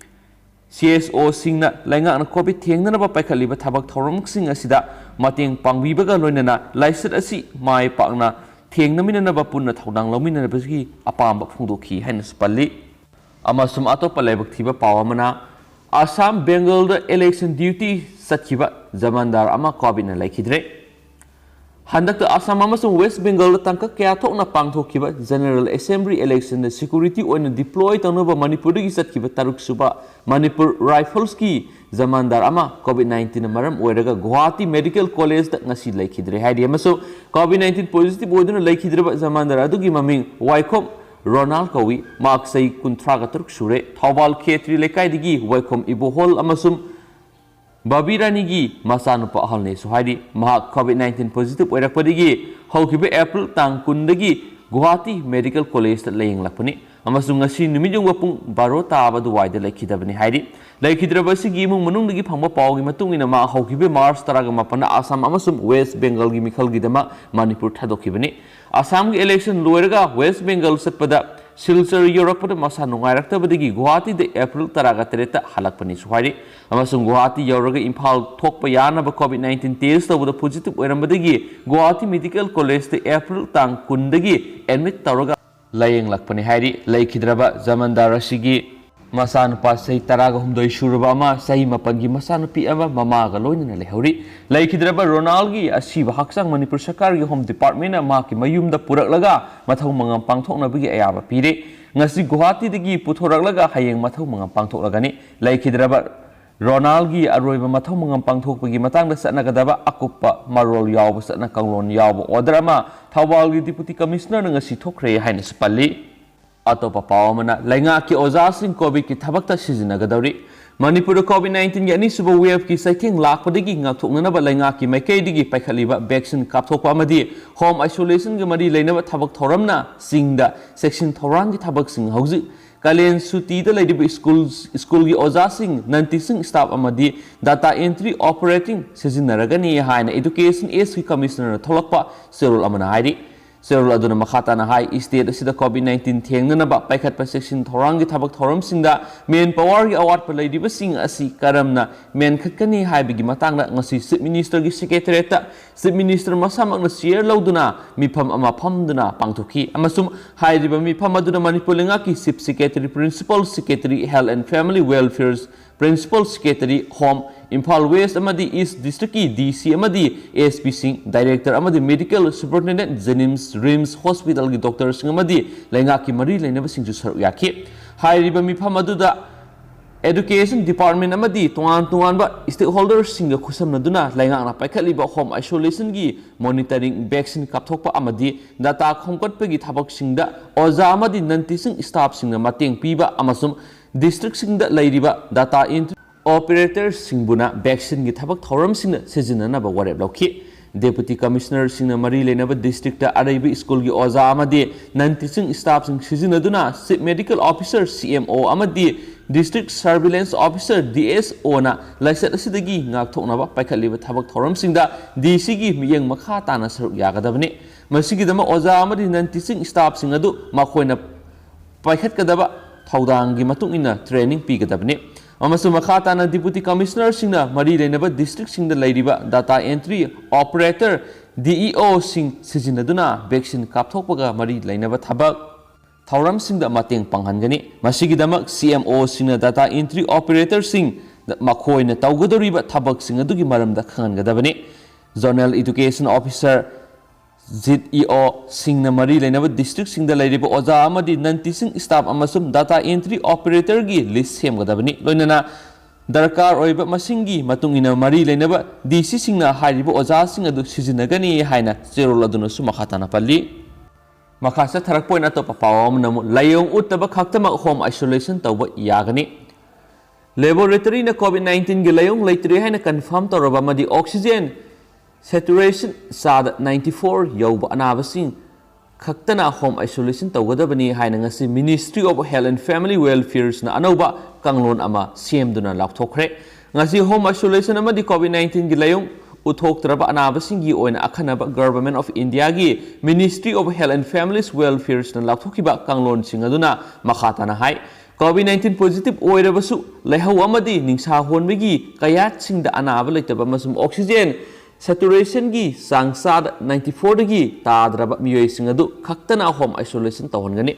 C S O ꯁꯤꯡꯅ ꯂꯩꯉꯥꯛꯅ COVID ꯊꯦꯡꯅꯅꯕ ꯄꯥꯏꯈꯠꯂꯤꯕ ꯊꯕꯛ ꯊꯧꯔꯝꯁꯤꯡ ꯑꯁꯤꯗ ꯃꯇꯦꯡ ꯄꯥꯡꯕꯤꯕꯒ ꯂꯣꯏꯅꯅ ꯂꯥꯏꯆꯠ ꯑꯁꯤ ꯃꯥꯏ ꯄꯥꯛꯅ ꯊꯦꯡꯅꯃꯤꯟꯅꯅꯕ ꯄꯨꯟꯅ ꯊꯧꯗꯥꯡ ꯂꯧꯃꯤꯟꯅꯅꯕꯒꯤ ꯑꯄꯥꯝꯕ ꯐꯣꯡꯗꯣꯛꯈꯤ ꯍꯥꯏꯅꯁꯨ ꯄꯜꯂꯤ꯫ ꯑꯃꯁꯨꯡ ꯑꯇꯣꯞꯄ ꯂꯥꯏꯕꯛ ꯊꯤꯕ ꯄꯥꯎ ꯑꯃꯅ, ꯑꯁꯥꯝ ꯕꯦꯡꯒꯜꯗ election duty ꯆꯠꯈꯤꯕ ꯖꯃꯥꯟꯗꯥꯔ ꯑꯃ COVID ꯅ ꯂꯩꯈꯤꯗ꯭ꯔꯦ꯫ ꯍꯟꯗꯛꯇ ꯑꯁꯥꯝ ꯑꯃꯁꯨꯡ West Bengal ꯗ ꯇꯥꯡꯀꯛ ꯀꯌꯥ ꯊꯣꯛꯅ ꯄꯥꯡꯊꯣꯛꯈꯤꯕ General Assembly election ꯗ security ꯑꯣꯏꯅ deploy ꯇꯧꯅꯕ ꯃꯅꯤꯄꯨꯔꯗꯒꯤ ꯆꯠꯈꯤꯕ ꯇꯔꯨꯛ ꯁꯨꯕ Manipur Rifles ꯀꯤ ꯖꯃꯥꯟꯗꯥꯔ ꯑꯃ COVID nineteen ꯅ ꯃꯔꯝ ꯑꯣꯏꯔꯒ ꯒꯨꯋꯥꯍꯥꯇꯤ Medical College ꯗ ꯉꯁꯤ ꯂꯩꯈꯤꯗ꯭ꯔꯦ ꯍꯥꯏꯔꯤ꯫ ꯑꯃꯁꯨꯡ COVID nineteen positive ꯑꯣꯏꯗꯨꯅ ꯂꯩꯈꯤꯗ꯭ꯔꯕ ꯖꯃꯥꯟꯗꯥꯔ ꯑꯗꯨꯒꯤ ꯃꯃꯤꯡ ꯋꯥꯏꯈꯣꯝ ꯔꯣꯅꯥꯜ ꯀꯧꯏ꯫ ꯃꯍꯥꯛ ꯆꯍꯤ ꯀꯨꯟꯊ꯭ꯔꯥꯒ ꯇꯔꯨꯛ ꯁꯨꯔꯦ꯫ ꯊꯧꯕꯥꯜ ꯈꯦꯇ꯭ꯔꯤ ꯂꯩꯀꯥꯏꯗꯒꯤ ꯋꯥꯏꯈꯣꯝ ꯏꯕꯣꯍꯣꯜ ꯑꯃꯁꯨꯡ ꯕꯥꯕꯤ ꯔꯥꯅꯤꯒꯤ ꯃꯆꯥꯅꯨꯄꯥ ꯑꯍꯜꯅꯦꯁꯨ ꯍꯥꯏꯔꯤ꯫ ꯃꯍꯥꯛ COVID nineteen positive ꯑꯣꯏꯔꯛꯄꯗꯒꯤ ꯍꯧꯈꯤꯕ April ꯇꯥꯡ ꯀꯨꯟꯗꯒꯤ ꯒꯨꯋꯥꯍꯥꯇꯤ Medical Collegeꯇ ꯂꯥꯌꯦꯡꯂꯛꯄꯅꯤ ꯑꯃꯁꯨꯡ ꯉꯁꯤ ꯅꯨꯃꯤꯠꯌꯨꯡꯕ ꯄꯨꯡ ꯕꯥꯔꯣ ꯇꯥꯕ ꯑꯗꯨꯋꯥꯏꯗ ꯂꯩꯈꯤꯗꯕꯅꯤ ꯍꯥꯏꯔꯤ꯫ ꯂꯩꯈꯤꯗ꯭ꯔꯕ ꯑꯁꯤꯒꯤ ꯏꯃꯨꯡ ꯃꯅꯨꯡꯗꯒꯤ ꯐꯪꯕ ꯄꯥꯎꯒꯤ ꯃꯇꯨꯡ ꯏꯟꯅ, ꯃꯍꯥꯛ ꯍꯧꯈꯤꯕ March ꯇꯔꯥꯒ ꯃꯥꯄꯟꯗ ꯑꯁꯥꯝ ꯑꯃꯁꯨꯡ West Bengalꯒꯤ ꯃꯤꯈꯜꯒꯤꯗꯃꯛ ꯃꯅꯤꯄꯨꯔ ꯊꯥꯗꯣꯛꯈꯤꯕꯅꯤ꯫ ꯑꯁꯥꯝꯒꯤ election ꯂꯣꯏꯔꯒ West Bengal ꯆꯠꯄꯗ ꯁꯤꯜꯆꯔ ꯌꯧꯔꯛꯄꯗ ꯃꯁꯥ ꯅꯨꯡꯉꯥꯏꯔꯛꯇꯕꯗꯒꯤ ꯒꯨꯋꯥꯍꯥꯇꯤꯗ April ꯇꯔꯥꯒ ꯇꯔꯦꯠꯇ ꯍꯜꯂꯛꯄꯅꯤꯁꯨ ꯍꯥꯏꯔꯤ꯫ ꯑꯃꯁꯨꯡ ꯒꯨꯋꯥꯍꯥꯇꯤ ꯌꯧꯔꯒ ꯏꯝꯐꯥꯜ ꯊꯣꯛꯄ ꯌꯥꯅꯕ COVID nineteen test ꯇꯧꯕꯗ positive ꯑꯣꯏꯔꯝꯕꯗꯒꯤ ꯒꯨꯋꯥꯍꯥꯇꯤ Medical Collegeꯇ April ꯇꯥꯡ ꯀꯨꯟꯗꯒꯤ admit ꯇꯧꯔꯒ ꯂꯥꯌꯦꯡꯂꯛꯄꯅꯤ ꯍꯥꯏꯔꯤ꯫ ꯂꯩꯈꯤꯗ꯭ꯔꯕ ꯖꯃꯟꯗꯥꯔ ꯑꯁꯤꯒꯤ ꯃꯆꯥꯅꯨꯄꯥ ꯆꯍꯤ ꯇꯔꯥꯒ ꯍꯨꯝꯗꯣꯏ ꯁꯨꯔꯕ ꯑꯃ, ꯆꯍꯤ ꯃꯥꯄꯟꯒꯤ ꯃꯆꯥꯅꯨꯄꯤ ꯑꯃ ꯃꯃꯥꯒ ꯂꯣꯏꯅꯅ ꯂꯩꯍꯧꯔꯤ꯫ ꯂꯩꯈꯤꯗ꯭ꯔꯕ ꯔꯣꯅꯥꯜꯒꯤ ꯑꯁꯤꯕ ꯍꯛꯆꯥꯡ ꯃꯅꯤꯄꯨꯔ ꯁꯔꯀꯥꯔꯒꯤ Home Departmentꯅ ꯃꯍꯥꯛꯀꯤ ꯃꯌꯨꯝꯗ ꯄꯨꯔꯛꯂꯒ ꯃꯊꯧ ꯃꯉꯝ ꯄꯥꯡꯊꯣꯛꯅꯕꯒꯤ ꯑꯌꯥꯕ ꯄꯤꯔꯦ꯫ ꯉꯁꯤ ꯒꯨꯋꯥꯍꯥꯇꯤꯗꯒꯤ ꯄꯨꯊꯣꯔꯛꯂꯒ ꯍꯌꯦꯡ ꯃꯊꯧ ꯃꯉꯝ ꯄꯥꯡꯊꯣꯛꯂꯒꯅꯤ꯫ ꯂꯩꯈꯤꯗ꯭ꯔꯕ ꯔꯣꯅꯥꯜꯒꯤ ꯑꯔꯣꯏꯕ ꯃꯊꯧ ꯃꯉꯝ ꯄꯥꯡꯊꯣꯛꯄꯒꯤ ꯃꯇꯥꯡꯗ ꯆꯠꯅꯒꯗꯕ ꯑꯀꯨꯞꯄ ꯃꯔꯣꯜ ꯌꯥꯎꯕ ꯆꯠꯅ ꯀꯥꯡꯂꯣꯟ ꯌꯥꯎꯕ order ꯑꯃ ꯊꯧꯕꯥꯜꯒꯤ Deputy Commissionerꯅ ꯉꯁꯤ ꯊꯣꯛꯈ꯭ꯔꯦ ꯍꯥꯏꯅꯁꯨ ꯄꯜꯂꯤ꯫ ꯑꯇꯣꯞꯄ ꯄꯥꯎ ꯑꯃꯅ, ꯂꯩꯉꯥꯛꯀꯤ ꯑꯣꯖꯥꯁꯤꯡ COVIDꯀꯤ ꯊꯕꯛꯇ ꯁꯤꯖꯤꯟꯅꯒꯗꯧꯔꯤ꯫ ꯃꯅꯤꯄꯨꯔꯗ COVID nineteen ꯑꯅꯤꯁꯨꯕ waveꯀꯤ ꯆꯩꯊꯦꯡ ꯂꯥꯛꯄꯗꯒꯤ ꯉꯥꯛꯊꯣꯛꯅꯅꯕ ꯂꯩꯉꯥꯛꯀꯤ ꯃꯥꯏꯀꯩꯗꯒꯤ ꯄꯥꯏꯈꯠꯂꯤꯕ vaccine ꯀꯥꯞꯊꯣꯛꯄ ꯑꯃꯗꯤ home isolationꯒ ꯃꯔꯤ ꯂꯩꯅꯕ ꯊꯕꯛ ꯊꯧꯔꯝꯅ ꯆꯤꯡꯗ ꯆꯦꯛꯁꯤꯟ ꯊꯧꯔꯥꯡꯒꯤ ꯊꯕꯛꯁꯤꯡ ꯍꯧꯖꯤꯛ ꯀꯥꯂꯦꯟ ꯁꯨꯇꯤꯗ ꯂꯩꯔꯤꯕ ꯁ꯭ꯀꯨꯜ, ꯁ꯭ꯀꯨꯜꯒꯤ ꯑꯣꯖꯥꯁꯤꯡ, non teaching staff ꯑꯃꯗꯤ data entry operating ꯁꯤꯖꯤꯟꯅꯔꯒꯅꯤ ꯍꯥꯏꯅ Education Sꯀꯤ Commissionerꯅ ꯊꯣꯛꯂꯛꯄ ꯆꯦꯔꯣꯜ ꯑꯃꯅ ꯍꯥꯏꯔꯤ꯫ ꯆꯦꯔꯣꯜ ꯑꯗꯨꯅ ꯃꯈꯥ ꯇꯥꯅ ꯍꯥꯏ, state ꯑꯁꯤꯗ COVID nineteen ꯊꯦꯡꯅꯅꯕ ꯄꯥꯏꯈꯠꯄ ꯆꯦꯛꯁꯤꯟ ꯊꯧꯔꯥꯡꯒꯤ ꯊꯕꯛ ꯊꯧꯔꯝꯁꯤꯡꯗ manpowerꯒꯤ ꯑꯋꯥꯠꯄ ꯂꯩꯔꯤꯕꯁꯤꯡ ꯑꯁꯤ ꯀꯔꯝꯅ ꯃꯦꯟꯈꯠꯀꯅꯤ ꯍꯥꯏꯕꯒꯤ ꯃꯇꯥꯡꯗ ꯉꯁꯤ Chief Ministerꯒꯤ Secretariatꯇ Chief Minister ꯃꯁꯥꯃꯛꯅ chair ꯂꯧꯗꯨꯅ ꯃꯤꯐꯝ ꯑꯃ ꯐꯝꯗꯨꯅ ꯄꯥꯡꯊꯣꯛꯈꯤ ꯑꯃꯁꯨꯡ ꯍꯥꯏꯔꯤꯕ ꯃꯤꯐꯝ ꯑꯗꯨꯗ ꯃꯅꯤꯄꯨꯔ ꯂꯩꯉꯥꯛꯀꯤ Chief Secretary, Principal Secretary, Health and Family Welfare, Principal Secretary, Home, Imphal West ꯑꯃꯗꯤ East Districtꯀꯤ DC ꯑꯃꯗꯤ ASPꯁꯤꯡ, Director ꯑꯃꯗꯤ Medical Superintendent, JNIMS, RIMS Hospitalꯒꯤ doctorꯁꯤꯡ ꯑꯃꯗꯤ ꯂꯩꯉꯥꯛꯀꯤ ꯃꯔꯤ ꯂꯩꯅꯕꯁꯤꯡꯁꯨ ꯁꯔꯨꯛ ꯌꯥꯈꯤ꯫ ꯍꯥꯏꯔꯤꯕ ꯃꯤꯐꯝ ꯑꯗꯨꯗ Education Department ꯑꯃꯗꯤ ꯇꯣꯉꯥꯟ ꯇꯣꯉꯥꯟꯕ stakeholderꯁꯤꯡꯒ ꯈꯨꯠꯁꯝꯅꯗꯨꯅ ꯂꯩꯉꯥꯛꯅ ꯄꯥꯏꯈꯠꯂꯤꯕ home isolationꯒꯤ monitoring, vaccine ꯀꯥꯞꯊꯣꯛꯄ ꯑꯃꯗꯤ data ꯈꯣꯝꯒꯠꯄꯒꯤ ꯊꯕꯛꯁꯤꯡꯗ ꯑꯣꯖꯥ ꯑꯃꯗꯤ non teaching staffꯁꯤꯡꯅ ꯃꯇꯦꯡ ꯄꯤꯕ ꯑꯃꯁꯨꯡ districtꯁꯤꯡꯗ ꯂꯩꯔꯤꯕ data entry ꯑꯣꯄꯔꯦꯇꯔꯁꯤꯡꯕꯨꯅ ꯚꯦꯛꯁꯤꯟꯒꯤ ꯊꯕꯛ ꯊꯧꯔꯝꯁꯤꯡꯗ ꯁꯤꯖꯤꯟꯅꯅꯕ ꯋꯥꯔꯦꯞ ꯂꯧꯈꯤ꯫ ꯗꯦꯄꯨꯇꯤ ꯀꯃꯤꯁꯅꯔꯁꯤꯡꯅ ꯃꯔꯤ ꯂꯩꯅꯕ ꯗꯤꯁꯇ꯭ꯔꯤꯛꯇ ꯑꯔꯩꯕ ꯁ꯭ꯀꯨꯜꯒꯤ ꯑꯣꯖꯥ ꯑꯃꯗꯤ ꯅꯟ ꯇꯤꯆꯤꯡ ꯁ꯭ꯇꯥꯐꯁꯤꯡ ꯁꯤꯖꯤꯟꯅꯗꯨꯅ chief medical officer, C M O, ꯑꯃꯗꯤ district surveillance officer, D S ꯑꯣꯅ ꯂꯥꯏꯆꯠ ꯑꯁꯤꯗꯒꯤ ꯉꯥꯛꯊꯣꯛꯅꯕ ꯄꯥꯏꯈꯠꯂꯤꯕ ꯊꯕꯛ ꯊꯧꯔꯝꯁꯤꯡꯗ ꯗꯤ ꯁꯤꯒꯤ ꯃꯤꯠꯌꯦꯡ ꯃꯈꯥ ꯇꯥꯅ ꯁꯔꯨꯛ ꯌꯥꯒꯗꯕꯅꯤ꯫ ꯃꯁꯤꯒꯤꯗꯃꯛ ꯑꯣꯖꯥ ꯑꯃꯗꯤ ꯅꯟ ꯇꯤꯆꯤꯡ ꯁ꯭ꯇꯥꯐꯁꯤꯡ ꯑꯗꯨ ꯃꯈꯣꯏꯅ ꯄꯥꯏꯈꯠꯀꯗꯕ ꯊꯧꯗꯥꯡꯒꯤ ꯃꯇꯨꯡ ꯏꯟꯅ ꯇ꯭ꯔꯦꯅꯤꯡ ꯄꯤꯒꯗꯕꯅꯤ꯫ ꯑꯃꯁꯨꯡ ꯃꯈꯥ ꯇꯥꯅ ꯗꯤꯄꯨꯇꯤ ꯀꯃꯤꯁꯅꯔꯁꯤꯡꯅ ꯃꯔꯤ ꯂꯩꯅꯕ ꯗꯤꯁꯇ꯭ꯔꯤꯛꯁꯤꯡꯗ ꯂꯩꯔꯤꯕ ꯗꯥꯇꯥ ꯑꯦꯟꯇ꯭ꯔꯤ ꯑꯣꯄꯔꯦꯇꯔ, ꯗꯤ ꯏ ꯑꯣꯁꯤꯡ ꯁꯤꯖꯤꯟꯅꯗꯨꯅ ꯚꯦꯛꯁꯤꯟ ꯀꯥꯞꯊꯣꯛꯄꯒ ꯃꯔꯤ ꯂꯩꯅꯕ ꯊꯕꯛ ꯊꯧꯔꯝꯁꯤꯡꯗ ꯃꯇꯦꯡ ꯄꯥꯡꯍꯟꯒꯅꯤ꯫ ꯃꯁꯤꯒꯤꯗꯃꯛ ꯁꯤ ꯑꯦꯝ ꯑꯣꯁꯤꯡꯅ ꯗꯥꯇꯥ ꯑꯦꯟꯇ꯭ꯔꯤ ꯑꯣꯄꯔꯦꯇꯔꯁꯤꯡꯗ ꯃꯈꯣꯏꯅ ꯇꯧꯒꯗꯧꯔꯤꯕ ꯊꯕꯛꯁꯤꯡ ꯑꯗꯨꯒꯤ ꯃꯔꯝꯗ ꯈꯪꯍꯟꯒꯗꯕꯅꯤ꯫ ꯖꯣꯅꯦꯜ ꯏꯗꯨꯀꯦꯁꯟ ꯑꯣꯐꯤꯁꯔ, ꯖꯤꯠ ꯏ ꯑꯣꯁꯤꯡꯅ ꯃꯔꯤ ꯂꯩꯅꯕ ꯗꯤꯁꯇ꯭ꯔꯤꯛꯁꯤꯡꯗ ꯂꯩꯔꯤꯕ ꯑꯣꯖꯥ ꯑꯃꯗꯤ ꯅꯟ ꯇꯤꯆꯤꯡ ꯁ꯭ꯇꯥꯐ ꯑꯃꯁꯨꯡ ꯗꯥꯇꯥ ꯑꯦꯟꯇ꯭ꯔꯤ ꯑꯣꯄꯔꯦꯇꯔꯒꯤ ꯂꯤꯁ ꯁꯦꯝꯒꯗꯕꯅꯤ꯫ ꯂꯣꯏꯅꯅ ꯗꯔꯀꯥꯔ ꯑꯣꯏꯕ ꯃꯁꯤꯡꯒꯤ ꯃꯇꯨꯡ ꯏꯟꯅ ꯃꯔꯤ ꯂꯩꯅꯕ ꯗꯤ ꯁꯤꯁꯤꯡꯅ ꯍꯥꯏꯔꯤꯕ ꯑꯣꯖꯥꯁꯤꯡ ꯑꯗꯨ ꯁꯤꯖꯤꯟꯅꯒꯅꯤ ꯍꯥꯏꯅ ꯆꯦꯔꯣꯜ ꯑꯗꯨꯅꯁꯨ ꯃꯈꯥ ꯇꯥꯅ ꯄꯜꯂꯤ꯫ ꯃꯈꯥ ꯆꯠꯊꯔꯛꯄ ꯑꯣꯏꯅ ꯑꯇꯣꯞꯄ ꯄꯥꯎ ꯑꯃꯅ ꯑꯃꯨꯛ ꯂꯥꯏꯑꯣꯡ ꯎꯠꯇꯕ ꯈꯛꯇꯃꯛ ꯍꯣꯝ ꯑꯥꯏꯁꯣꯂꯦꯁꯟ ꯇꯧꯕ ꯌꯥꯒꯅꯤ꯫ ꯂꯦꯕꯣꯔꯦꯇꯔꯤꯅ ꯀꯣꯚꯤꯗ ꯅꯥꯏꯟꯇꯤꯟꯒꯤ ꯂꯥꯏꯑꯣꯡ ꯂꯩꯇ꯭ꯔꯦ ꯍꯥꯏꯅ ꯀꯟꯐꯥꯔꯝ ꯇꯧꯔꯕ ꯑꯃꯗꯤ ꯑꯣꯛꯁꯤꯖꯦꯟ ꯁꯦꯆꯨꯔꯦꯁꯟ ꯆꯥꯗ ꯅꯥꯏꯟꯇꯤ ꯐꯣꯔ ꯌꯧꯕ ꯑꯅꯥꯕꯁꯤꯡ ꯈꯛꯇꯅ ꯍꯣꯝ ꯑꯥꯏꯁꯣꯂꯦꯁꯟ ꯇꯧꯒꯗꯕꯅꯤ ꯍꯥꯏꯅ ꯉꯁꯤ Ministry of Health and Family Welfareꯅ ꯑꯅꯧꯕ ꯀꯥꯡꯂꯣꯟ ꯑꯃ ꯁꯦꯝꯗꯨꯅ ꯂꯥꯎꯊꯣꯛꯈ꯭ꯔꯦ꯫ ꯉꯁꯤ ꯍꯣꯝ ꯑꯥꯏꯁꯣꯂꯦꯁꯟ ꯑꯃꯗꯤ ꯀꯣꯚꯤꯗ ꯅꯥꯏꯟꯇꯤꯟꯒꯤ ꯂꯥꯏꯑꯣꯡ ꯎꯠꯊꯣꯛꯇ꯭ꯔꯕ ꯑꯅꯥꯕꯁꯤꯡꯒꯤ ꯑꯣꯏꯅ ꯑꯈꯟꯅꯕ Government of Indiaꯒꯤ Ministry of Health and Families Welfareꯅ ꯂꯥꯎꯊꯣꯛꯈꯤꯕ ꯀꯥꯡꯂꯣꯟꯁꯤꯡ ꯑꯗꯨꯅ ꯃꯈꯥ ꯇꯥꯅ ꯍꯥꯏ, ꯀꯣꯚꯤꯗ ꯅꯥꯏꯟꯇꯤꯟ ꯄꯣꯖꯤꯇꯤꯚ ꯑꯣꯏꯔꯕꯁꯨ ꯂꯥꯏꯍꯧ ꯑꯃꯗꯤ ꯅꯤꯡꯁꯥ ꯍꯣꯟꯕꯒꯤ ꯀꯌꯥꯠꯁꯤꯡꯗ ꯑꯅꯥꯕ ꯂꯩꯇꯕ ꯑꯃꯁꯨꯡ ꯑꯣꯛꯁꯤꯖꯦꯟ ꯁꯦꯆꯨꯔꯦꯁꯟꯒꯤ ꯆꯥꯡ ꯆꯥꯗ ꯅꯥꯏꯟꯇꯤ ꯐꯣꯔꯗꯒꯤ ꯇꯥꯗ꯭ꯔꯕ ꯃꯤꯑꯣꯏꯁꯤꯡ ꯑꯗꯨ ꯈꯛꯇꯅ ꯍꯣꯝ ꯑꯥꯏꯁꯣꯂꯦꯁꯟ ꯇꯧꯍꯟꯒꯅꯤ꯫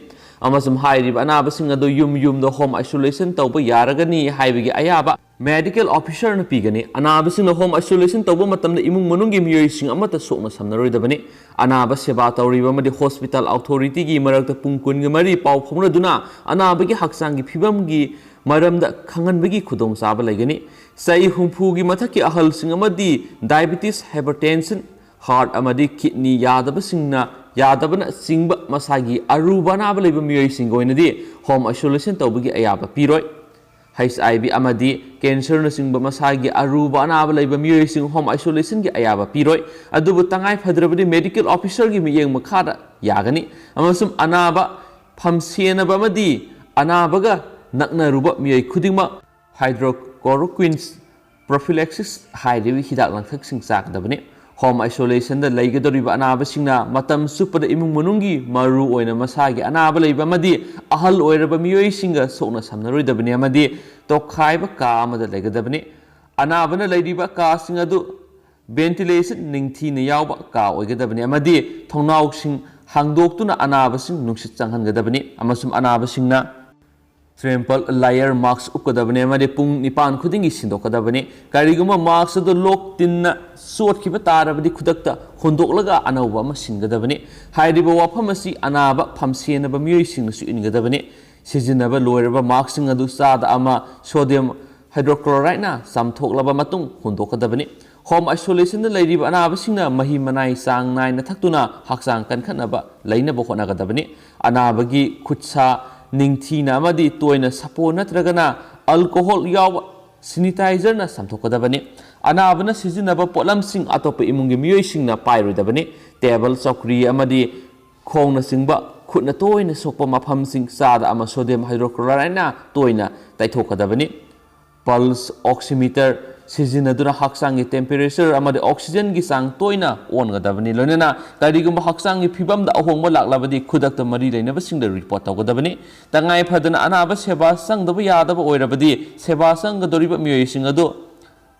ꯑꯃꯁꯨꯡ ꯍꯥꯏꯔꯤꯕ ꯑꯅꯥꯕꯁꯤꯡ ꯑꯗꯨ ꯌꯨꯝ ꯌꯨꯝꯗ ꯍꯣꯝ ꯑꯥꯏꯁꯣꯂꯦꯁꯟ ꯇꯧꯕ ꯌꯥꯔꯒꯅꯤ ꯍꯥꯏꯕꯒꯤ ꯑꯌꯥꯕ ꯃꯦꯗꯤꯀꯦꯜ ꯑꯣꯐꯤꯁꯔꯅ ꯄꯤꯒꯅꯤ꯫ ꯑꯅꯥꯕꯁꯤꯡꯅ ꯍꯣꯝ ꯑꯥꯏꯁꯣꯂꯦꯁꯟ ꯇꯧꯕ ꯃꯇꯝꯗ ꯏꯃꯨꯡ ꯃꯅꯨꯡꯒꯤ ꯃꯤꯑꯣꯏꯁꯤꯡ ꯑꯃꯠꯇ ꯁꯣꯛꯅ ꯁꯝꯅꯔꯣꯏꯗꯕꯅꯤ꯫ ꯑꯅꯥꯕ ꯁꯦꯕꯥ ꯇꯧꯔꯤꯕ ꯑꯃꯗꯤ ꯍꯣꯁꯄꯤꯇꯥꯜ ꯑꯣꯊꯣꯔꯤꯇꯤꯒꯤ ꯃꯔꯛꯇ ꯄꯨꯡ ꯀꯨꯟꯒ ꯃꯔꯤ ꯄꯥꯎ ꯐꯥꯎꯅꯗꯨꯅ ꯑꯅꯥꯕꯒꯤ ꯍꯛꯆꯥꯡꯒꯤ ꯐꯤꯕꯝꯒꯤ ꯃꯔꯝꯗ ꯈꯪꯍꯟꯕꯒꯤ ꯈꯨꯗꯣꯡꯆꯥꯕ ꯂꯩꯒꯅꯤ꯫ ꯆꯍꯤ ꯍꯨꯝꯐꯨꯒꯤ ꯃꯊꯛꯀꯤ ꯑꯍꯜꯁꯤꯡ ꯑꯃꯗꯤ ꯗꯥꯏꯕꯤꯇꯤꯁ, ꯍꯥꯏꯄꯔꯇꯦꯟꯁꯟ, ꯍꯥꯔꯠ ꯑꯃꯗꯤ ꯀꯤꯗꯅꯤ ꯌꯥꯗꯕꯁꯤꯡꯅ, ꯌꯥꯗꯕꯅꯆꯤꯡꯕ ꯃꯁꯥꯒꯤ ꯑꯔꯨꯕ ꯑꯅꯥꯕ ꯂꯩꯕ ꯃꯤꯑꯣꯏꯁꯤꯡꯒꯤ ꯑꯣꯏꯅꯗꯤ ꯍꯣꯝ ꯑꯥꯏꯁꯣꯂꯦꯁꯟ ꯇꯧꯕꯒꯤ ꯑꯌꯥꯕ ꯄꯤꯔꯣꯏ꯫ ꯍꯩꯆ ꯑꯥꯏ ꯚꯤ ꯑꯃꯗꯤ ꯀꯦꯟꯁꯔꯅꯆꯤꯡꯕ ꯃꯁꯥꯒꯤ ꯑꯔꯨꯕ ꯑꯅꯥꯕ ꯂꯩꯕ ꯃꯤꯑꯣꯏꯁꯤꯡ ꯍꯣꯝ ꯑꯥꯏꯁꯣꯂꯦꯁꯟꯒꯤ ꯑꯌꯥꯕ ꯄꯤꯔꯣꯏ꯫ ꯑꯗꯨꯕꯨ ꯇꯉꯥꯏ ꯐꯗ꯭ꯔꯕꯗꯤ ꯃꯦꯗꯤꯀꯦꯜ ꯑꯣꯐꯤꯁꯔꯒꯤ ꯃꯤꯠꯌꯦꯡ ꯃꯈꯥꯗ ꯌꯥꯒꯅꯤ꯫ ꯑꯃꯁꯨꯡ ꯑꯅꯥꯕ ꯐꯝꯁꯦꯟꯅꯕ ꯑꯃꯗꯤ ꯑꯅꯥꯕꯒ ꯅꯛꯅꯔꯨꯕ ꯃꯤꯑꯣꯏ ꯈꯨꯗꯤꯡꯃꯛ ꯍꯥꯏꯗ꯭ꯔꯣꯀꯣꯔꯣꯀ꯭ꯋꯤꯟꯁ ꯄ꯭ꯔꯣꯐꯤꯂꯦꯛꯁꯤꯁ ꯍꯥꯏꯔꯤꯕ ꯍꯤꯗꯥꯛ ꯂꯥꯡꯊꯛꯁꯤꯡ ꯆꯥꯒꯗꯕꯅꯤ꯫ ꯍꯣꯝ ꯑꯥꯏꯁꯣꯂꯦꯁꯟꯗ ꯂꯩꯒꯗꯧꯔꯤꯕ ꯑꯅꯥꯕꯁꯤꯡꯅ ꯃꯇꯝ ꯆꯨꯞꯄꯗ ꯏꯃꯨꯡ ꯃꯅꯨꯡꯒꯤ ꯃꯔꯨ ꯑꯣꯏꯅ ꯃꯁꯥꯒꯤ ꯑꯅꯥꯕ ꯂꯩꯕ ꯑꯃꯗꯤ ꯑꯍꯜ ꯑꯣꯏꯔꯕ ꯃꯤꯑꯣꯏꯁꯤꯡꯒ ꯁꯣꯛꯅ ꯁꯝꯅꯔꯣꯏꯗꯕꯅꯤ ꯑꯃꯗꯤ ꯇꯣꯈꯥꯏꯕ ꯀꯥ ꯑꯃꯗ ꯂꯩꯒꯗꯕꯅꯤ꯫ ꯑꯅꯥꯕꯅ ꯂꯩꯔꯤꯕ ꯀꯥꯁꯤꯡ ꯑꯗꯨ ꯚꯦꯟꯇꯤꯂꯦꯁꯟ ꯅꯤꯡꯊꯤꯅ ꯌꯥꯎꯕ ꯀꯥ ꯑꯣꯏꯒꯗꯕꯅꯤ ꯑꯃꯗꯤ ꯊꯣꯡꯅꯥꯎꯁꯤꯡ ꯍꯥꯡꯗꯣꯛꯇꯨꯅ ꯑꯅꯥꯕꯁꯤꯡ ꯅꯨꯡꯁꯤꯠ ꯆꯪꯍꯟꯒꯗꯕꯅꯤ꯫ ꯑꯃꯁꯨꯡ ꯑꯅꯥꯕꯁꯤꯡꯅ ꯇ꯭ꯔꯤꯄꯜ ꯂꯦꯌꯔ ꯃꯥꯛꯁ ꯎꯞꯀꯗꯕꯅꯤ ꯑꯃꯗꯤ ꯄꯨꯡ ꯅꯤꯄꯥꯟ ꯈꯨꯗꯤꯡꯒꯤ ꯁꯤꯟꯗꯣꯛꯀꯗꯕꯅꯤ꯫ ꯀꯔꯤꯒꯨꯝꯕ ꯃꯥꯛꯁ ꯑꯗꯨ ꯂꯣꯛ ꯇꯤꯟꯅ ꯆꯣꯠꯈꯤꯕ ꯇꯥꯔꯕꯗꯤ ꯈꯨꯗꯛꯇ ꯍꯣꯟꯗꯣꯛꯂꯒ ꯑꯅꯧꯕ ꯑꯃ ꯁꯤꯟꯒꯗꯕꯅꯤ꯫ ꯍꯥꯏꯔꯤꯕ ꯋꯥꯐꯝ ꯑꯁꯤ ꯑꯅꯥꯕ ꯐꯝꯁꯦꯟꯅꯕ ꯃꯤꯑꯣꯏꯁꯤꯡꯅꯁꯨ ꯏꯟꯒꯗꯕꯅꯤ꯫ ꯁꯤꯖꯤꯟꯅꯕ ꯂꯣꯏꯔꯕ ꯃꯥꯛꯁꯁꯤꯡ ꯑꯗꯨ ꯆꯥꯗ ꯑꯃ ꯁꯣꯗꯤꯌꯝ ꯍꯥꯏꯗ꯭ꯔꯣꯀ꯭ꯂꯣꯔꯥꯏꯗꯅ ꯆꯥꯝꯊꯣꯛꯂꯕ ꯃꯇꯨꯡ ꯍꯣꯟꯗꯣꯛꯀꯗꯕꯅꯤ꯫ ꯍꯣꯝ ꯑꯥꯏꯁꯣꯂꯦꯁꯟꯗ ꯂꯩꯔꯤꯕ ꯑꯅꯥꯕꯁꯤꯡꯅ ꯃꯍꯤ ꯃꯅꯥꯏ ꯆꯥꯡ ꯅꯥꯏꯅ ꯊꯛꯇꯨꯅ ꯍꯛꯆꯥꯡ ꯀꯟꯈꯠꯅꯕ ꯂꯩꯅꯕ ꯍꯣꯠꯅꯒꯗꯕꯅꯤ꯫ ꯑꯅꯥꯕꯒꯤ ꯈꯨꯠꯁꯥ ꯅꯤꯡꯊꯤꯅ ꯑꯃꯗꯤ ꯇꯣꯏꯅ ꯁꯥꯄꯣꯟ ꯅꯠꯇ꯭ꯔꯒꯅ ꯑꯜꯀꯣꯍꯣꯜ ꯌꯥꯎꯕ ꯁꯦꯅꯤꯇꯥꯏꯖꯔꯅ ꯆꯥꯝꯊꯣꯛꯀꯗꯕꯅꯤ꯫ ꯑꯅꯥꯕꯅ ꯁꯤꯖꯤꯟꯅꯕ ꯄꯣꯠꯂꯝꯁꯤꯡ ꯑꯇꯣꯞꯄ ꯏꯃꯨꯡꯒꯤ ꯃꯤꯑꯣꯏꯁꯤꯡꯅ ꯄꯥꯏꯔꯣꯏꯗꯕꯅꯤ꯫ ꯇꯦꯕꯜ, ꯆꯧꯀ꯭ꯔꯤ ꯑꯃꯗꯤ ꯈꯣꯡꯅꯆꯤꯡꯕ ꯈꯨꯠꯅ ꯇꯣꯏꯅ ꯁꯣꯛꯄ ꯃꯐꯝꯁꯤꯡ ꯆꯥꯗ ꯑꯃ ꯁꯣꯗꯤꯌꯝ ꯍꯥꯏꯗ꯭ꯔꯣꯀ꯭ꯂꯣꯔꯥꯏꯗꯅ ꯇꯣꯏꯅ ꯇꯩꯊꯣꯛꯀꯗꯕꯅꯤ꯫ ꯄꯜꯁ ꯑꯣꯛꯁꯤꯃꯤꯇꯔ ꯁꯤꯖꯤꯟꯅꯗꯨꯅ ꯍꯛꯆꯥꯡꯒꯤ ꯇꯦꯝꯄꯦꯔꯦꯆꯔ ꯑꯃꯗꯤ ꯑꯣꯛꯁꯤꯖꯦꯟꯒꯤ ꯆꯥꯡ ꯇꯣꯏꯅ ꯑꯣꯟꯒꯗꯕꯅꯤ꯫ ꯂꯣꯏꯅꯅ ꯀꯔꯤꯒꯨꯝꯕ ꯍꯛꯆꯥꯡꯒꯤ ꯐꯤꯕꯝꯗ ꯑꯍꯣꯡꯕ ꯂꯥꯛꯂꯕꯗꯤ ꯈꯨꯗꯛꯇ ꯃꯔꯤ ꯂꯩꯅꯕꯁꯤꯡꯗ ꯔꯤꯄꯣꯔꯠ ꯇꯧꯒꯗꯕꯅꯤ꯫ ꯇꯉꯥꯏ ꯐꯗꯅ ꯑꯅꯥꯕ ꯁꯦꯕꯥ ꯆꯪꯗꯕ ꯌꯥꯗꯕ ꯑꯣꯏꯔꯕꯗꯤ ꯁꯦꯕꯥ ꯆꯪꯒꯗꯧꯔꯤꯕ ꯃꯤꯑꯣꯏꯁꯤꯡ ꯑꯗꯨ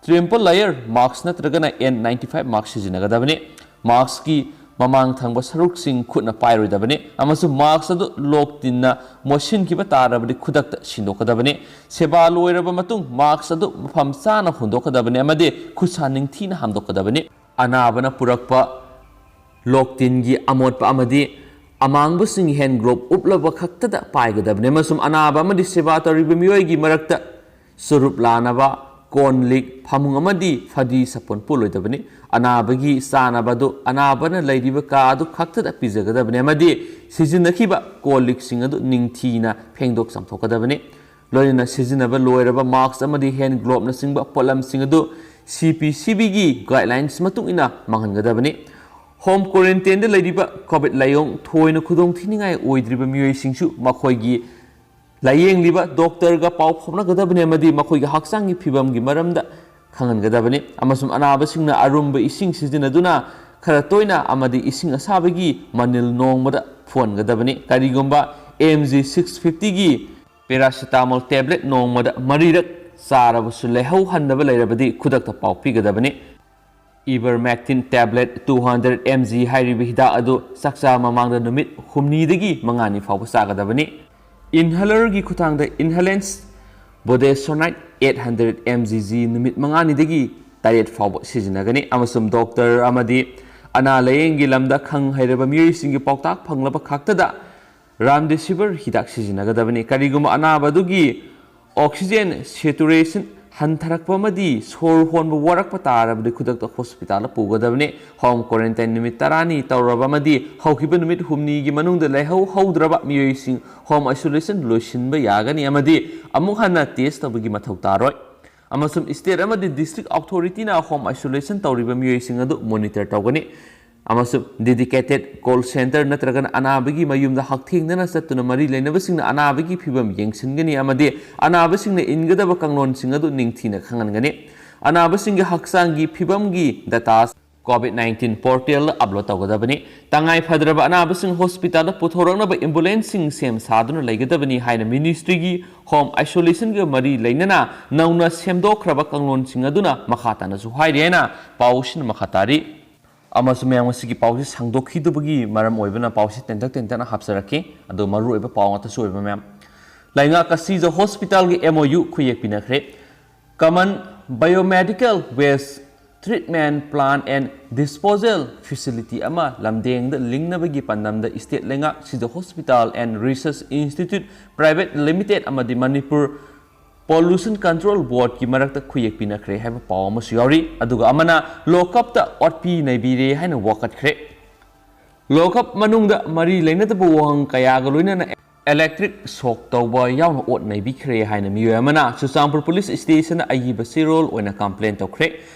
ꯇ꯭ꯔꯤꯄꯜ ꯂꯦꯌꯔ ꯃꯥꯛꯁ ꯅꯠꯇ꯭ꯔꯒꯅ ꯑꯦꯟ ꯅꯥꯏꯟꯇꯤ ꯐꯥꯏꯚ ꯃꯥꯛꯁ ꯁꯤꯖꯤꯟꯅꯒꯗꯕꯅꯤ꯫ ꯃꯥꯛꯁꯀꯤ ꯃꯃꯥꯡ ꯊꯪꯕ ꯁꯔꯨꯛꯁꯤꯡ ꯈꯨꯠꯅ ꯄꯥꯏꯔꯣꯏꯗꯕꯅꯤ ꯑꯃꯁꯨꯡ ꯃꯥꯛꯁ ꯑꯗꯨ ꯂꯣꯛ ꯇꯤꯟꯅ ꯃꯣꯠꯁꯤꯟꯈꯤꯕ ꯇꯥꯔꯕꯗꯤ ꯈꯨꯗꯛꯇ ꯁꯤꯟꯗꯣꯛꯀꯗꯕꯅꯤ꯫ ꯁꯦꯕꯥ ꯂꯣꯏꯔꯕ ꯃꯇꯨꯡ ꯃꯥꯛꯁ ꯑꯗꯨ ꯃꯐꯝ ꯆꯥꯅ ꯍꯣꯟꯗꯣꯛꯀꯗꯕꯅꯤ ꯑꯃꯗꯤ ꯈꯨꯠꯁꯥ ꯅꯤꯡꯊꯤꯅ ꯍꯥꯝꯗꯣꯛꯀꯗꯕꯅꯤ꯫ ꯑꯅꯥꯕꯅ ꯄꯨꯔꯛꯄ ꯂꯣꯛ ꯇꯤꯟꯒꯤ ꯑꯃꯣꯠꯄ ꯑꯃꯗꯤ ꯑꯃꯥꯡꯕꯁꯤꯡ ꯍꯦꯟ ꯒ꯭ꯂꯣꯕ ꯎꯞꯂꯕ ꯈꯛꯇꯗ ꯄꯥꯏꯒꯗꯕꯅꯤ ꯑꯃꯁꯨꯡ ꯑꯅꯥꯕ ꯑꯃꯗꯤ ꯁꯦꯕꯥ ꯇꯧꯔꯤꯕ ꯃꯤꯑꯣꯏꯒꯤ ꯃꯔꯛꯇ ꯆꯨꯔꯨꯞ ꯂꯥꯅꯕ ꯀꯣꯟ ꯂꯤꯛ, ꯐꯃꯨꯡ ꯑꯃꯗꯤ ꯐꯗꯤ ꯁꯥꯄꯣꯟ ꯄꯨꯜꯂꯣꯏꯗꯕꯅꯤ꯫ ꯑꯅꯥꯕꯒꯤ ꯆꯥꯅꯕ ꯑꯗꯨ ꯑꯅꯥꯕꯅ ꯂꯩꯔꯤꯕ ꯀꯥ ꯑꯗꯨ ꯈꯛꯇꯗ ꯄꯤꯖꯒꯗꯕꯅꯤ ꯑꯃꯗꯤ ꯁꯤꯖꯤꯟꯅꯈꯤꯕ ꯀꯣꯜ ꯂꯤꯛꯁꯤꯡ ꯑꯗꯨ ꯅꯤꯡꯊꯤꯅ ꯐꯦꯡꯗꯣꯛ ꯆꯥꯝꯊꯣꯛꯀꯗꯕꯅꯤ꯫ ꯂꯣꯏꯅꯅ ꯁꯤꯖꯤꯟꯅꯕ ꯂꯣꯏꯔꯕ ꯃꯥꯁꯛ ꯑꯃꯗꯤ ꯍꯦꯟ ꯒ꯭ꯂꯣꯕꯅꯆꯤꯡꯕ ꯄꯣꯠꯂꯝꯁꯤꯡ ꯑꯗꯨ ꯁꯤ ꯄꯤ ꯁꯤ ꯕꯤꯒꯤ ꯒꯥꯏꯗꯂꯥꯏꯟꯁ ꯃꯇꯨꯡ ꯏꯟꯅ ꯃꯥꯡꯍꯟꯒꯗꯕꯅꯤ꯫ ꯍꯣꯝ ꯀ꯭ꯋꯥꯔꯦꯟꯇꯥꯏꯟꯗ ꯂꯩꯔꯤꯕ ꯀꯣꯚꯤꯗ ꯂꯥꯏꯑꯣꯡ ꯊꯣꯏꯅ ꯈꯨꯗꯣꯡ ꯊꯤꯅꯤꯡꯉꯥꯏ ꯑꯣꯏꯗ꯭ꯔꯤꯕ ꯃꯤꯑꯣꯏꯁꯤꯡꯁꯨ ꯃꯈꯣꯏꯒꯤ ꯂꯥꯏꯌꯦꯡꯂꯤꯕ ꯗꯣꯛꯇꯔꯒ ꯄꯥꯎ ꯐꯥꯎꯅꯒꯗꯕꯅꯤ ꯑꯃꯗꯤ ꯃꯈꯣꯏꯒꯤ ꯍꯛꯆꯥꯡꯒꯤ ꯐꯤꯕꯝꯒꯤ ꯃꯔꯝꯗ ꯈꯪꯍꯟꯒꯗꯕꯅꯤ꯫ ꯑꯃꯁꯨꯡ ꯑꯅꯥꯕꯁꯤꯡꯅ ꯑꯔꯨꯝꯕ ꯏꯁꯤꯡ ꯁꯤꯖꯤꯟꯅꯗꯨꯅ ꯈꯔ ꯇꯣꯏꯅ ꯑꯃꯗꯤ ꯏꯁꯤꯡ ꯑꯁꯥꯕꯒꯤ ꯃꯅꯤꯜ ꯅꯣꯡꯃꯗ ꯐꯨꯍꯟꯒꯗꯕꯅꯤ꯫ ꯀꯔꯤꯒꯨꯝꯕ ꯑꯦꯝ ꯖꯤ ꯁꯤꯛꯁ ꯐꯤꯐꯇꯤꯒꯤ ꯄꯦꯔꯥꯁꯤꯇꯥꯃꯣꯜ ꯇꯦꯕ꯭ꯂꯦꯠ ꯅꯣꯡꯃꯗ ꯃꯔꯤꯔꯛ ꯆꯥꯔꯕꯁꯨ ꯂꯥꯏꯍꯧ ꯍꯟꯗꯕ ꯂꯩꯔꯕꯗꯤ ꯈꯨꯗꯛꯇ ꯄꯥꯎ ꯄꯤꯒꯗꯕꯅꯤ꯫ Ivermectin tablet two hundred M G ꯍꯥꯏꯔꯤꯕ ꯍꯤꯗꯥꯛ ꯑꯗꯨ ꯆꯥꯛꯆꯥ ꯃꯃꯥꯡꯗ ꯅꯨꯃꯤꯠ ꯍꯨꯝꯅꯤꯗꯒꯤ ꯃꯉꯥꯅꯤ ꯐꯥꯎꯕ ꯆꯥꯒꯗꯕꯅꯤ꯫ ꯏꯟꯍꯦꯂꯔꯒꯤ ꯈꯨꯠꯊꯥꯡꯗ inhalants budesonide eight hundred M G G ꯅꯨꯃꯤꯠ ꯃꯉꯥꯅꯤꯗꯒꯤ ꯇꯔꯦꯠ ꯐꯥꯎꯕ ꯁꯤꯖꯤꯟꯅꯒꯅꯤ ꯑꯃꯁꯨꯡ ꯗꯣꯛꯇꯔ ꯑꯃꯗꯤ ꯑꯅꯥ ꯂꯥꯌꯦꯡꯒꯤ ꯂꯝꯗ ꯈꯪ ꯍꯩꯔꯕ ꯃꯤꯑꯣꯏꯁꯤꯡꯒꯤ ꯄꯥꯎꯇꯥꯛ ꯐꯪꯂꯕ ꯈꯛꯇꯗ ꯔꯥꯝꯗꯦꯁꯤꯚꯤꯔ ꯍꯤꯗꯥꯛ ꯁꯤꯖꯤꯟꯅꯒꯗꯕꯅꯤ꯫ ꯀꯔꯤꯒꯨꯝꯕ ꯑꯅꯥꯕ ꯑꯗꯨꯒꯤ ꯑꯣꯛꯁꯤꯖꯦꯟ ꯁꯦꯆꯨꯔꯦꯁꯟ ꯍꯟꯊꯔꯛꯄ ꯑꯃꯗꯤ ꯁꯣꯔ ꯍꯣꯟꯕ ꯋꯥꯔꯛꯄ ꯇꯥꯔꯕꯗꯤ ꯈꯨꯗꯛꯇ ꯍꯣꯁꯄꯤꯇꯥꯜꯗ ꯄꯨꯒꯗꯕꯅꯤ꯫ ꯍꯣꯝ ꯀ꯭ꯋꯥꯔꯦꯟꯇꯥꯏꯟ ꯅꯨꯃꯤꯠ ꯇꯔꯥꯅꯤ ꯇꯧꯔꯕ ꯑꯃꯗꯤ ꯍꯧꯈꯤꯕ ꯅꯨꯃꯤꯠ ꯍꯨꯝꯅꯤꯒꯤ ꯃꯅꯨꯡꯗ ꯂꯥꯏꯍꯧ ꯍꯧꯗ꯭ꯔꯕ ꯃꯤꯑꯣꯏꯁꯤꯡ ꯍꯣꯝ ꯑꯥꯏꯁꯣꯂꯦꯁꯟ ꯂꯣꯏꯁꯤꯟꯕ ꯌꯥꯒꯅꯤ ꯑꯃꯗꯤ ꯑꯃꯨꯛ ꯍꯟꯅ ꯇꯦꯁ ꯇꯧꯕꯒꯤ ꯃꯊꯧ ꯇꯥꯔꯣꯏ꯫ ꯑꯃꯁꯨꯡ ꯁ꯭ꯇꯦꯠ ꯑꯃꯗꯤ ꯗꯤꯁꯇ꯭ꯔꯤꯛ ꯑꯣꯊꯣꯔꯤꯇꯤꯅ ꯍꯣꯝ ꯑꯥꯏꯁꯣꯂꯦꯁꯟ ꯇꯧꯔꯤꯕ ꯃꯤꯑꯣꯏꯁꯤꯡ ꯑꯗꯨ ꯃꯣꯅꯤꯇꯔ ꯇꯧꯒꯅꯤ꯫ ꯑꯃꯁꯨꯡ ꯗꯦꯗꯤꯀꯦꯇꯦꯗ ꯀꯣꯜ ꯁꯦꯟꯇꯔ ꯅꯠꯇ꯭ꯔꯒꯅ ꯑꯅꯥꯕꯒꯤ ꯃꯌꯨꯝꯗ ꯍꯛꯊꯦꯡꯅꯅ ꯆꯠꯇꯨꯅ ꯃꯔꯤ ꯂꯩꯅꯕꯁꯤꯡꯅ ꯑꯅꯥꯕꯒꯤ ꯐꯤꯕꯝ ꯌꯦꯡꯁꯤꯟꯒꯅꯤ ꯑꯃꯗꯤ ꯑꯅꯥꯕꯁꯤꯡꯅ ꯏꯟꯒꯗꯕ ꯀꯥꯡꯂꯣꯟꯁꯤꯡ ꯑꯗꯨ ꯅꯤꯡꯊꯤꯅ ꯈꯪꯍꯟꯒꯅꯤ꯫ ꯑꯅꯥꯕꯁꯤꯡꯒꯤ ꯍꯛꯆꯥꯡꯒꯤ ꯐꯤꯕꯝꯒꯤ ꯗꯇꯥ ꯀꯣꯚꯤꯗ ꯅꯥꯏꯟꯇꯤꯟ ꯄꯣꯔꯇꯦꯜꯗ ꯑꯞꯂꯣꯗ ꯇꯧꯒꯗꯕꯅꯤ꯫ ꯇꯉꯥꯏ ꯐꯗ꯭ꯔꯕ ꯑꯅꯥꯕꯁꯤꯡ ꯍꯣꯁꯄꯤꯇꯥꯜꯗ ꯄꯨꯊꯣꯔꯛꯅꯕ ꯑꯦꯝꯕꯨꯂꯦꯟꯁꯁꯤꯡ ꯁꯦꯝ ꯁꯥꯗꯨꯅ ꯂꯩꯒꯗꯕꯅꯤ ꯍꯥꯏꯅ ꯃꯤꯅꯤꯁꯇ꯭ꯔꯤꯒꯤ ꯍꯣꯝ ꯑꯥꯏꯁꯣꯂꯦꯁꯟꯒ ꯃꯔꯤ ꯂꯩꯅꯅ ꯅꯧꯅ ꯁꯦꯝꯗꯣꯛꯈ꯭ꯔꯕ ꯀꯥꯡꯂꯣꯟꯁꯤꯡ ꯑꯗꯨꯅ ꯃꯈꯥ ꯇꯥꯅꯁꯨ ꯍꯥꯏꯔꯤ ꯍꯥꯏꯅ ꯄꯥꯎꯁꯤꯅ ꯃꯈꯥ ꯇꯥꯔꯤ꯫ ꯑꯃꯁꯨꯡ ꯃꯌꯥꯝ ꯉꯁꯤꯒꯤ ꯄꯥꯎꯁꯤ ꯁꯥꯡꯗꯣꯛꯈꯤꯗꯕꯒꯤ ꯃꯔꯝ ꯑꯣꯏꯕꯅ ꯄꯥꯎꯁꯤ ꯇꯦꯟꯇꯛ ꯇꯦꯟꯇꯛꯅ ꯍꯥꯞꯆꯔꯛꯈꯤ꯫ ꯑꯗꯨ ꯃꯔꯨꯑꯣꯏꯕ ꯄꯥꯎ ꯉꯥꯛꯇꯁꯨ ꯑꯣꯏꯕ ꯃꯌꯥꯝ꯫ ꯂꯩꯉꯥꯛ ꯑꯁꯤꯗ ꯍꯣꯁꯄꯤꯇꯥꯜꯒꯤ M O U ꯈꯨꯌꯦꯛ ꯄꯤꯅꯈ꯭ꯔꯦ꯫ Common Biomedical Waste Treatment Plant and Disposal Facility ꯑꯃ ꯂꯝꯗꯦꯡꯗ ꯂꯤꯡꯅꯕꯒꯤ ꯄꯥꯟꯗꯝꯗ ꯁ꯭ꯇꯦꯠ ꯂꯩꯉꯥꯛ ꯁꯤꯗ hospital and research institute private limited ꯑꯃꯗꯤ ꯃꯅꯤꯄꯨꯔ ꯄꯣꯂꯨꯁꯟ ꯀꯟꯇ꯭ꯔꯣꯜ ꯕꯣꯔꯗꯀꯤ ꯃꯔꯛꯇ ꯈꯨꯌꯦꯛ ꯄꯤꯅꯈ꯭ꯔꯦ ꯍꯥꯏꯕ ꯄꯥꯎ ꯑꯃꯁꯨ ꯌꯥꯎꯔꯤ꯫ ꯑꯗꯨꯒ ꯑꯃꯅ ꯂꯣꯀꯞꯇ ꯑꯣꯠꯄꯤ ꯅꯩꯕꯤꯔꯦ ꯍꯥꯏꯅ ꯋꯥꯀꯠꯈ꯭ꯔꯦ꯫ ꯂꯣꯀꯞ ꯃꯅꯨꯡꯗ ꯃꯔꯤ ꯂꯩꯅꯗꯕ ꯋꯥꯍꯪ ꯀꯌꯥꯒ ꯂꯣꯏꯅꯅ Electric shock ꯇꯧꯕ ꯌꯥꯎꯅ ꯑꯣꯠ ꯅꯩꯕꯤꯈ꯭ꯔꯦ ꯍꯥꯏꯅ ꯃꯤꯑꯣꯏ ꯑꯃꯅ ꯆꯨꯔꯆꯥꯟꯄꯨꯔ ꯄꯨꯂꯤꯁ ꯁ꯭ꯇꯦꯁꯟꯗ ꯑꯏꯕ ꯆꯦꯔꯣꯜ ꯑꯣꯏꯅ ꯀꯝꯄ꯭ꯂꯦꯟ ꯇꯧꯈ꯭ꯔꯦ꯫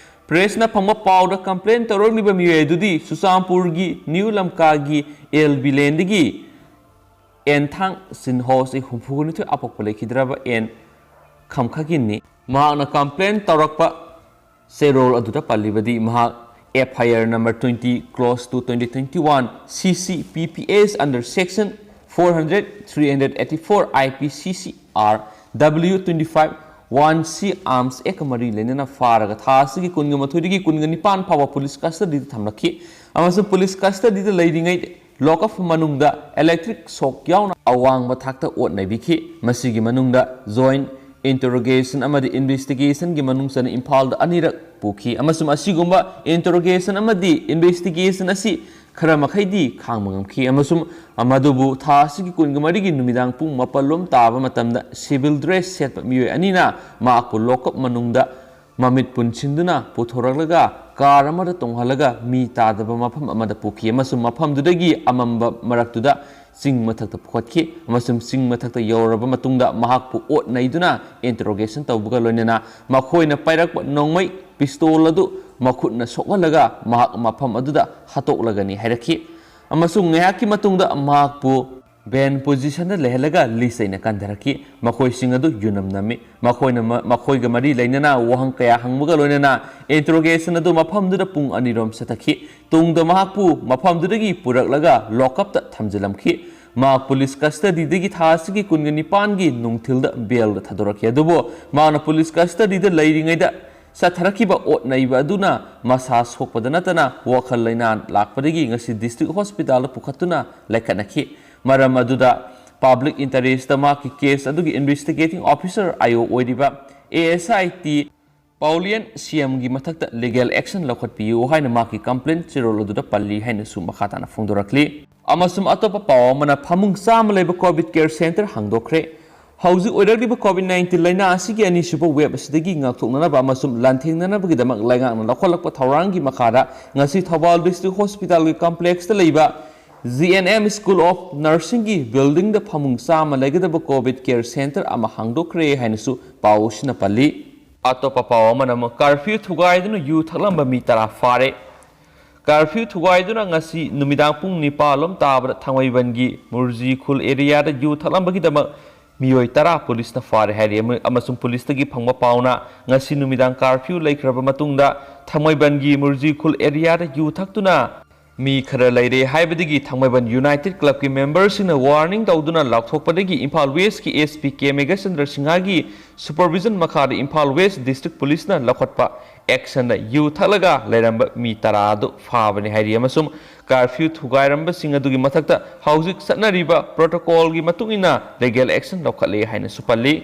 ꯄ꯭ꯔꯦꯁꯅ ꯐꯪꯕ ꯄꯥꯎꯗ ꯀꯝꯄ꯭ꯂꯦꯟ ꯇꯧꯔꯛꯂꯤꯕ ꯃꯤꯑꯣꯏ ꯑꯗꯨꯗꯤ ꯆꯨꯔꯆꯥꯟꯄꯨꯔꯒꯤ ꯅ꯭ꯌꯨ ꯂꯝꯀꯥꯒꯤ ꯑꯦꯜ ꯕꯤꯂꯦꯟꯗꯒꯤ ꯑꯦꯟ ꯊꯥꯡ ꯁꯤꯟꯍꯣ, ꯆꯍꯤ ꯍꯨꯝꯐꯨ ꯅꯤꯊꯣꯏ, ꯑꯄꯣꯛꯄ ꯂꯩꯈꯤꯗ꯭ꯔꯕ ꯑꯦꯟ ꯈꯝꯈꯥꯒꯤꯟꯅꯤ꯫ ꯃꯍꯥꯛꯅ ꯀꯝꯄ꯭ꯂꯦꯟ ꯇꯧꯔꯛꯄ ꯆꯦꯔꯣꯜ ꯑꯗꯨꯗ ꯄꯜꯂꯤꯕꯗꯤ ꯃꯍꯥꯛ F I R number twenty close to twenty twenty-one C C P P S under section four hundred, three hundred eighty-four I P C C R W twenty-five one C arms act ꯀ ꯃꯔꯤ ꯂꯩꯅꯅ ꯐꯥꯔꯒ ꯊꯥ ꯑꯁꯤꯒꯤ ꯀꯨꯟꯒ ꯃꯥꯊꯣꯏꯗꯒꯤ ꯀꯨꯟꯒ ꯅꯤꯄꯥꯟ ꯐꯥꯎꯕ ꯄꯨꯂꯤꯁ ꯀꯁꯇꯗꯤꯗ ꯊꯝꯂꯛꯈꯤ ꯑꯃꯁꯨꯡ ꯄꯨꯂꯤꯁ ꯀꯁꯇꯗꯤꯗ ꯂꯩꯔꯤꯉꯩ ꯂꯣꯛꯑꯞ ꯃꯅꯨꯡꯗ electric shock ꯌꯥꯎꯅ ꯑꯋꯥꯡꯕ ꯊꯥꯛꯇ ꯑꯣꯠ ꯅꯩꯕꯤꯈꯤ꯫ ꯃꯁꯤꯒꯤ ꯃꯅꯨꯡꯗ joint interrogation ꯑꯃꯗꯤ investigation ꯒꯤ ꯃꯅꯨꯡ ꯆꯟꯅ ꯏꯝꯐꯥꯜꯗ ꯑꯅꯤꯔꯛ ꯄꯨꯈꯤ ꯑꯃꯁꯨꯡ ꯑꯁꯤꯒꯨꯝꯕ interrogation ꯑꯃꯗꯤ investigation ꯑꯁꯤ ꯈꯔ ꯃꯈꯩꯗꯤ ꯈꯥꯡꯕ ꯉꯝꯈꯤ ꯑꯃꯁꯨꯡ ꯃꯗꯨꯕꯨ ꯊꯥ ꯑꯁꯤꯒꯤ ꯀꯨꯟꯒ ꯃꯔꯤꯒꯤ ꯅꯨꯃꯤꯗꯥꯡ ꯄꯨꯡ ꯃꯥꯄꯜ ꯂꯣꯝ ꯇꯥꯕ ꯃꯇꯝꯗ civil dress ꯁꯦꯠꯄ ꯃꯤꯑꯣꯏ ꯑꯅꯤꯅ ꯃꯍꯥꯛꯄꯨ ꯂꯣꯛꯑꯞ ꯃꯅꯨꯡꯗ ꯃꯃꯤꯠ ꯄꯨꯟꯁꯤꯟꯗꯨꯅ ꯄꯨꯊꯣꯔꯛꯂꯒ ꯀꯥꯔ ꯑꯃꯗ ꯇꯣꯡꯍꯜꯂꯒ ꯃꯤ ꯇꯥꯗꯕ ꯃꯐꯝ ꯑꯃꯗ ꯄꯨꯈꯤ ꯑꯃꯁꯨꯡ ꯃꯐꯝꯗꯨꯗꯒꯤ ꯑꯃꯝꯕ ꯃꯔꯛꯇꯨꯗ ꯆꯤꯡ ꯃꯊꯛꯇ ꯄꯨꯈꯠꯈꯤ ꯑꯃꯁꯨꯡ ꯆꯤꯡ ꯃꯊꯛꯇ ꯌꯧꯔꯕ ꯃꯇꯨꯡꯗ ꯃꯍꯥꯛꯄꯨ ꯑꯣꯠ ꯅꯩꯗꯨꯅ interrogation ꯇꯧꯕꯒ ꯂꯣꯏꯅꯅ ꯃꯈꯣꯏꯅ ꯄꯥꯏꯔꯛꯄ ꯅꯣꯡꯃꯩ ꯄꯤꯁꯇꯣꯜ ꯑꯗꯨ ꯃꯈꯨꯠꯅ ꯁꯣꯛꯍꯜꯂꯒ ꯃꯍꯥꯛ ꯃꯐꯝ ꯑꯗꯨꯗ ꯍꯥꯠꯇꯣꯛꯂꯒꯅꯤ ꯍꯥꯏꯔꯛꯈꯤ ꯑꯃꯁꯨꯡ ꯉꯥꯏꯍꯥꯛꯀꯤ ꯃꯇꯨꯡꯗ ꯃꯍꯥꯛꯄꯨ ꯕꯦꯟ ꯄꯣꯖꯤꯁꯟꯗ ꯂꯩꯍꯜꯂꯒ ꯂꯤꯁ ꯑꯩꯅ ꯀꯟꯊꯔꯛꯈꯤ꯫ ꯃꯈꯣꯏꯁꯤꯡ ꯑꯗꯨ ꯌꯨꯅꯝ ꯅꯝꯃꯤ꯫ ꯃꯈꯣꯏꯅ ꯃ-, ꯃꯈꯣꯏꯒ ꯃꯔꯤ ꯂꯩꯅꯅ ꯋꯥꯍꯪ ꯀꯌꯥ ꯍꯪꯕꯒ ꯂꯣꯏꯅꯅ interrogation ꯑꯗꯨ ꯃꯐꯝꯗꯨꯗ ꯄꯨꯡ ꯑꯅꯤꯔꯣꯝ ꯆꯠꯊꯈꯤ꯫ ꯇꯨꯡꯗ ꯃꯍꯥꯛꯄꯨ ꯃꯐꯝꯗꯨꯗꯒꯤ ꯄꯨꯔꯛꯂꯒ ꯂꯣꯛꯑꯞꯇ ꯊꯝꯖꯤꯜꯂꯝꯈꯤ꯫ ꯃꯍꯥꯛ ꯄꯨꯂꯤꯁ ꯀꯁꯇꯗꯤꯗꯒꯤ ꯊꯥ ꯑꯁꯤꯒꯤ ꯀꯨꯟꯒ ꯅꯤꯄꯥꯟꯒꯤ ꯅꯨꯡꯊꯤꯜꯗ ꯕꯦꯜꯗ ꯊꯥꯗꯣꯔꯛꯈꯤ꯫ ꯑꯗꯨꯕꯨ ꯃꯍꯥꯛꯅ ꯄꯨꯂꯤꯁ ꯀꯁꯇꯗꯤꯗ ꯂꯩꯔꯤꯉꯩꯗ ꯆꯠꯊꯔꯛꯈꯤꯕ ꯑꯣꯠ ꯅꯩꯕ ꯑꯗꯨꯅ ꯃꯁꯥ ꯁꯣꯛꯄꯗ ꯅꯠꯇꯅ ꯋꯥꯈꯜ ꯂꯩꯅꯥ ꯂꯥꯛꯄꯗꯒꯤ ꯉꯁꯤ ꯗꯤꯁꯇ꯭ꯔꯤꯛ ꯍꯣꯁꯄꯤꯇꯥꯜꯗ ꯄꯨꯈꯠꯇꯨꯅ ꯂꯩꯈꯠꯅꯈꯤ꯫ ꯃꯔꯝ ꯑꯗꯨꯗ public interest ꯇ ꯃꯍꯥꯛꯀꯤ ꯀꯦꯁ ꯑꯗꯨꯒꯤ investigating officer, I O, ꯑꯣꯏꯔꯤꯕ A S I T ꯄꯥꯎꯂꯤꯌꯟ ꯁꯤꯑꯦꯝꯒꯤ ꯃꯊꯛꯇ legal action ꯂꯧꯈꯠꯄꯤꯌꯨ ꯍꯥꯏꯅ ꯃꯍꯥꯛꯀꯤ ꯀꯝꯄ꯭ꯂꯦꯟ ꯆꯦꯔꯣꯜ ꯑꯗꯨꯗ ꯄꯜꯂꯤ ꯍꯥꯏꯅꯁꯨ ꯃꯈꯥ ꯇꯥꯅ ꯐꯣꯡꯗꯣꯔꯛꯂꯤ꯫ ꯑꯃꯁꯨꯡ ꯑꯇꯣꯞꯄ ꯄꯥꯎ ꯑꯃꯅ, ꯐꯃꯨꯡ ꯆꯥꯝꯃ ꯂꯩꯕ COVID care center ꯍꯥꯡꯗꯣꯛꯈ꯭ꯔꯦ꯫ ꯍꯧꯖꯤꯛ ꯑꯣꯏꯔꯛꯂꯤꯕ COVID nineteen ꯂꯥꯏꯅꯥ ꯑꯁꯤꯒꯤ ꯑꯅꯤꯁꯨꯕ wave ꯑꯁꯤꯗꯒꯤ ꯉꯥꯛꯊꯣꯛꯅꯅꯕ ꯑꯃꯁꯨꯡ ꯂꯥꯟꯊꯦꯡꯅꯅꯕꯒꯤꯗꯃꯛ ꯂꯩꯉꯥꯛꯅ ꯂꯧꯈꯠꯂꯛꯄ ꯊꯧꯔꯥꯡꯒꯤ ꯃꯈꯥꯗ ꯉꯁꯤ ꯊꯧꯕꯥꯜ ꯗꯤꯁꯇ꯭ꯔꯤꯛ ꯍꯣꯁꯄꯤꯇꯥꯜꯒꯤ ꯀꯝꯄ꯭ꯂꯦꯛꯁꯇ ꯂꯩꯕ G N M school of ꯅꯔꯁꯤꯡꯒꯤ ꯕꯤꯜꯗꯤꯡꯗ ꯐꯃꯨꯡ ꯆꯥꯝꯃ ꯂꯩꯒꯗꯕ ꯀꯣꯚꯤꯗ ꯀꯦꯌꯔ ꯁꯦꯟꯇꯔ ꯑꯃ ꯍꯥꯡꯗꯣꯛꯈ꯭ꯔꯦ ꯍꯥꯏꯅꯁꯨ ꯄꯥꯎ ꯑꯁꯤꯅ ꯄꯜꯂꯤ꯫ ꯑꯇꯣꯞꯄ ꯄꯥꯎ ꯑꯃꯅ ꯑꯃꯨꯛ ꯀꯥꯔꯐ꯭ꯌꯨ ꯊꯨꯒꯥꯏꯗꯨꯅ ꯌꯨ ꯊꯛꯂꯝꯕ ꯃꯤ ꯇꯔꯥ ꯐꯥꯔꯦ꯫ ꯀꯥꯔꯐ꯭ꯌꯨ ꯊꯨꯒꯥꯏꯗꯨꯅ ꯉꯁꯤ ꯅꯨꯃꯤꯗꯥꯡ ꯄꯨꯡ ꯅꯤꯄꯥꯜ ꯂꯣꯝ ꯇꯥꯕꯗ ꯊꯥꯡꯃꯩꯕꯟꯒꯤ ꯃꯨꯔꯖꯤ ꯈꯨꯜ ꯑꯦꯔꯤꯌꯥꯗ ꯌꯨ ꯊꯛꯂꯝꯕꯒꯤꯗꯃꯛ ꯃꯤꯑꯣꯏ ꯇꯔꯥ ꯄꯨꯂꯤꯁꯅ ꯐꯥꯔꯦ ꯍꯥꯏꯔꯤ꯫ ꯑꯃ-, ꯑꯃꯁꯨꯡ ꯄꯨꯂꯤꯁꯇꯒꯤ ꯐꯪꯕ ꯄꯥꯎꯅ ꯉꯁꯤ ꯅꯨꯃꯤꯗꯥꯡ ꯀꯥꯔꯐ꯭ꯌꯨ ꯂꯩꯈ꯭ꯔꯕ ꯃꯇꯨꯡꯗ ꯊꯥꯡꯃꯩꯕꯟꯒꯤ ꯃꯨꯔꯖꯤ ꯈꯨꯜ ꯑꯦꯔꯤꯌꯥꯗ ꯌꯨ ꯊꯛꯇꯨꯅ ꯃꯤ ꯈꯔ ꯂꯩꯔꯦ ꯍꯥꯏꯕꯗꯒꯤ ꯊꯥꯡꯃꯩꯕꯟ ꯌꯨꯅꯥꯏꯇꯦꯗ ꯀ꯭ꯂꯕꯀꯤ ꯃꯦꯝꯕꯔꯁꯤꯡꯅ ꯋꯥꯔꯅꯤꯡ ꯇꯧꯗꯨꯅ ꯂꯥꯎꯊꯣꯛꯄꯗꯒꯤ ꯏꯝꯐꯥꯜ ꯋꯦꯁꯀꯤ S P K Meghachandra ꯁꯤꯡꯍꯒꯤ supervision ꯃꯈꯥꯗ ꯏꯝꯐꯥꯜ ꯋꯦꯁ ꯗꯤꯁꯇ꯭ꯔꯤꯛ ꯄꯨꯂꯤꯁꯅ ꯂꯧꯈꯠꯄ ꯑꯦꯛꯁꯟꯗ ꯌꯨ ꯊꯛꯂꯒ ꯂꯩꯔꯝꯕ ꯃꯤ ꯇꯔꯥ ꯑꯗꯨ ꯐꯥꯕꯅꯤ ꯍꯥꯏꯔꯤ ꯑꯃꯁꯨꯡ ꯀꯥꯔꯐ꯭ꯌꯨ ꯊꯨꯒꯥꯏꯔꯝꯕꯁꯤꯡ ꯑꯗꯨꯒꯤ ꯃꯊꯛꯇ ꯍꯧꯖꯤꯛ ꯆꯠꯅꯔꯤꯕ ꯄ꯭ꯔꯣꯇꯣꯀꯣꯜꯒꯤ ꯃꯇꯨꯡ ꯏꯟꯅ ꯂꯤꯒꯦꯜ ꯑꯦꯛꯁꯟ ꯂꯧꯈꯠꯂꯦ ꯍꯥꯏꯅꯁꯨ ꯄꯜꯂꯤ꯫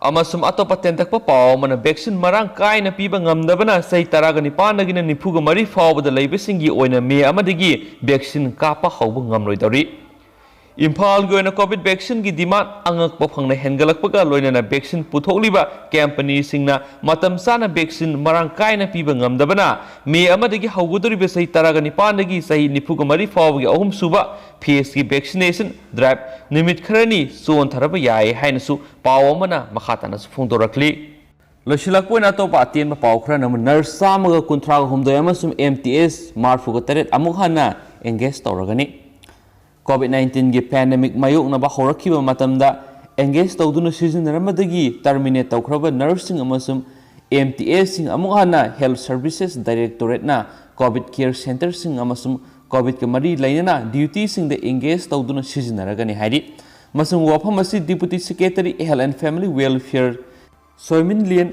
ꯑꯃꯁꯨꯡ ꯑꯇꯣꯞꯄ ꯇꯦꯟꯇꯛꯄ ꯄꯥꯎ ꯑꯃꯅ, ꯚꯦꯛꯁꯤꯟ ꯃꯔꯥꯡ ꯀꯥꯏꯅ ꯄꯤꯕ ꯉꯝꯗꯕꯅ ꯆꯍꯤ ꯇꯔꯥꯒ ꯅꯤꯄꯥꯟꯗꯒꯤꯅ ꯅꯤꯐꯨꯒ ꯃꯔꯤ ꯐꯥꯎꯕꯗ ꯂꯩꯕꯁꯤꯡꯒꯤ ꯑꯣꯏꯅ ꯃꯦ ꯑꯃꯗꯒꯤ ꯚꯦꯛꯁꯤꯟ ꯀꯥꯞꯄ ꯍꯧꯕ ꯉꯝꯂꯣꯏꯗꯧꯔꯤ꯫ ꯏꯝꯐꯥꯜꯒꯤ ꯑꯣꯏꯅ ꯀꯣꯚꯤꯗ ꯚꯦꯛꯁꯤꯟꯒꯤ ꯗꯤꯃꯥꯟ ꯑꯉꯛꯄ ꯐꯪꯅ ꯍꯦꯟꯒꯠꯂꯛꯄꯒ ꯂꯣꯏꯅꯅ ꯚꯦꯛꯁꯤꯟ ꯄꯨꯊꯣꯛꯂꯤꯕ ꯀꯝꯄꯅꯤꯁꯤꯡꯅ ꯃꯇꯝ ꯆꯥꯅ ꯚꯦꯛꯁꯤꯟ ꯃꯔꯥꯡ ꯀꯥꯏꯅ ꯄꯤꯕ ꯉꯝꯗꯕꯅ ꯃꯦ ꯑꯃꯗꯒꯤ ꯍꯧꯒꯗꯧꯔꯤꯕ ꯆꯍꯤ ꯇꯔꯥꯒ ꯅꯤꯄꯥꯟꯗꯒꯤ ꯆꯍꯤ ꯅꯤꯐꯨꯒ ꯃꯔꯤ ꯐꯥꯎꯕꯒꯤ ꯑꯍꯨꯝꯁꯨꯕ ꯐꯦꯖꯀꯤ ꯚꯦꯛꯁꯤꯅꯦꯁꯟ ꯗ꯭ꯔꯥꯏꯚ ꯅꯨꯃꯤꯠ ꯈꯔꯅꯤ ꯆꯣꯟꯊꯔꯕ ꯌꯥꯏ ꯍꯥꯏꯅꯁꯨ ꯄꯥꯎ ꯑꯃꯅ ꯃꯈꯥ ꯇꯥꯅꯁꯨ ꯐꯣꯡꯗꯣꯔꯛꯂꯤ꯫ ꯂꯣꯏꯁꯤꯜꯂꯛꯄ ꯑꯣꯏꯅ ꯑꯇꯣꯞꯄ ꯑꯇꯦꯟꯕ ꯄꯥꯎ ꯈꯔꯅ ꯑꯃꯨꯛ ꯅꯔꯁ ꯆꯥꯝꯃꯒ ꯀꯨꯟꯊ꯭ꯔꯥꯒ ꯍꯨꯝꯗꯣꯏ ꯑꯃꯁꯨꯡ ꯑꯦꯝ ꯇꯤ ꯑꯦꯁ ꯃꯔꯤꯐꯨꯒ ꯇꯔꯦꯠ ꯑꯃꯨꯛ ꯍꯟꯅ ꯑꯦꯡꯒꯦꯖ ꯇꯧꯔꯒꯅꯤ꯫ ꯀꯣꯚꯤꯗ ꯅꯥꯏꯟꯇꯤꯟꯒꯤ ꯄꯦꯟꯗꯦꯃꯤꯛ ꯃꯥꯌꯣꯛꯅꯕ ꯍꯧꯔꯛꯈꯤꯕ ꯃꯇꯝꯗ ꯑꯦꯡꯒꯦꯖ ꯇꯧꯗꯨꯅ ꯁꯤꯖꯤꯟꯅꯔꯝꯕꯗꯒꯤ ꯇꯔꯃꯤꯅꯦꯠ ꯇꯧꯈ꯭ꯔꯕ ꯅꯔꯁꯁꯤꯡ ꯑꯃꯁꯨꯡ ꯑꯦꯝ ꯇꯤ ꯑꯦꯁꯁꯤꯡ ꯑꯃꯨꯛ ꯍꯟꯅ ꯍꯦꯜꯊ ꯁꯔꯚꯤꯁꯦꯁ ꯗꯥꯏꯔꯦꯛꯇꯣꯔꯦꯠꯅ ꯀꯣꯚꯤꯗ ꯀꯦꯌꯔ ꯁꯦꯟꯇꯔꯁꯤꯡ ꯑꯃꯁꯨꯡ ꯀꯣꯚꯤꯗꯀ ꯃꯔꯤ ꯂꯩꯅꯅ ꯗ꯭ꯌꯨꯇꯤꯁꯤꯡꯗ ꯑꯦꯡꯒꯦꯖ ꯇꯧꯗꯨꯅ ꯁꯤꯖꯤꯟꯅꯔꯒꯅꯤ ꯍꯥꯏꯔꯤ꯫ ꯃꯁꯤꯡ ꯋꯥꯐꯝ ꯑꯁꯤ deputy secretary health and family welfare Soiminlian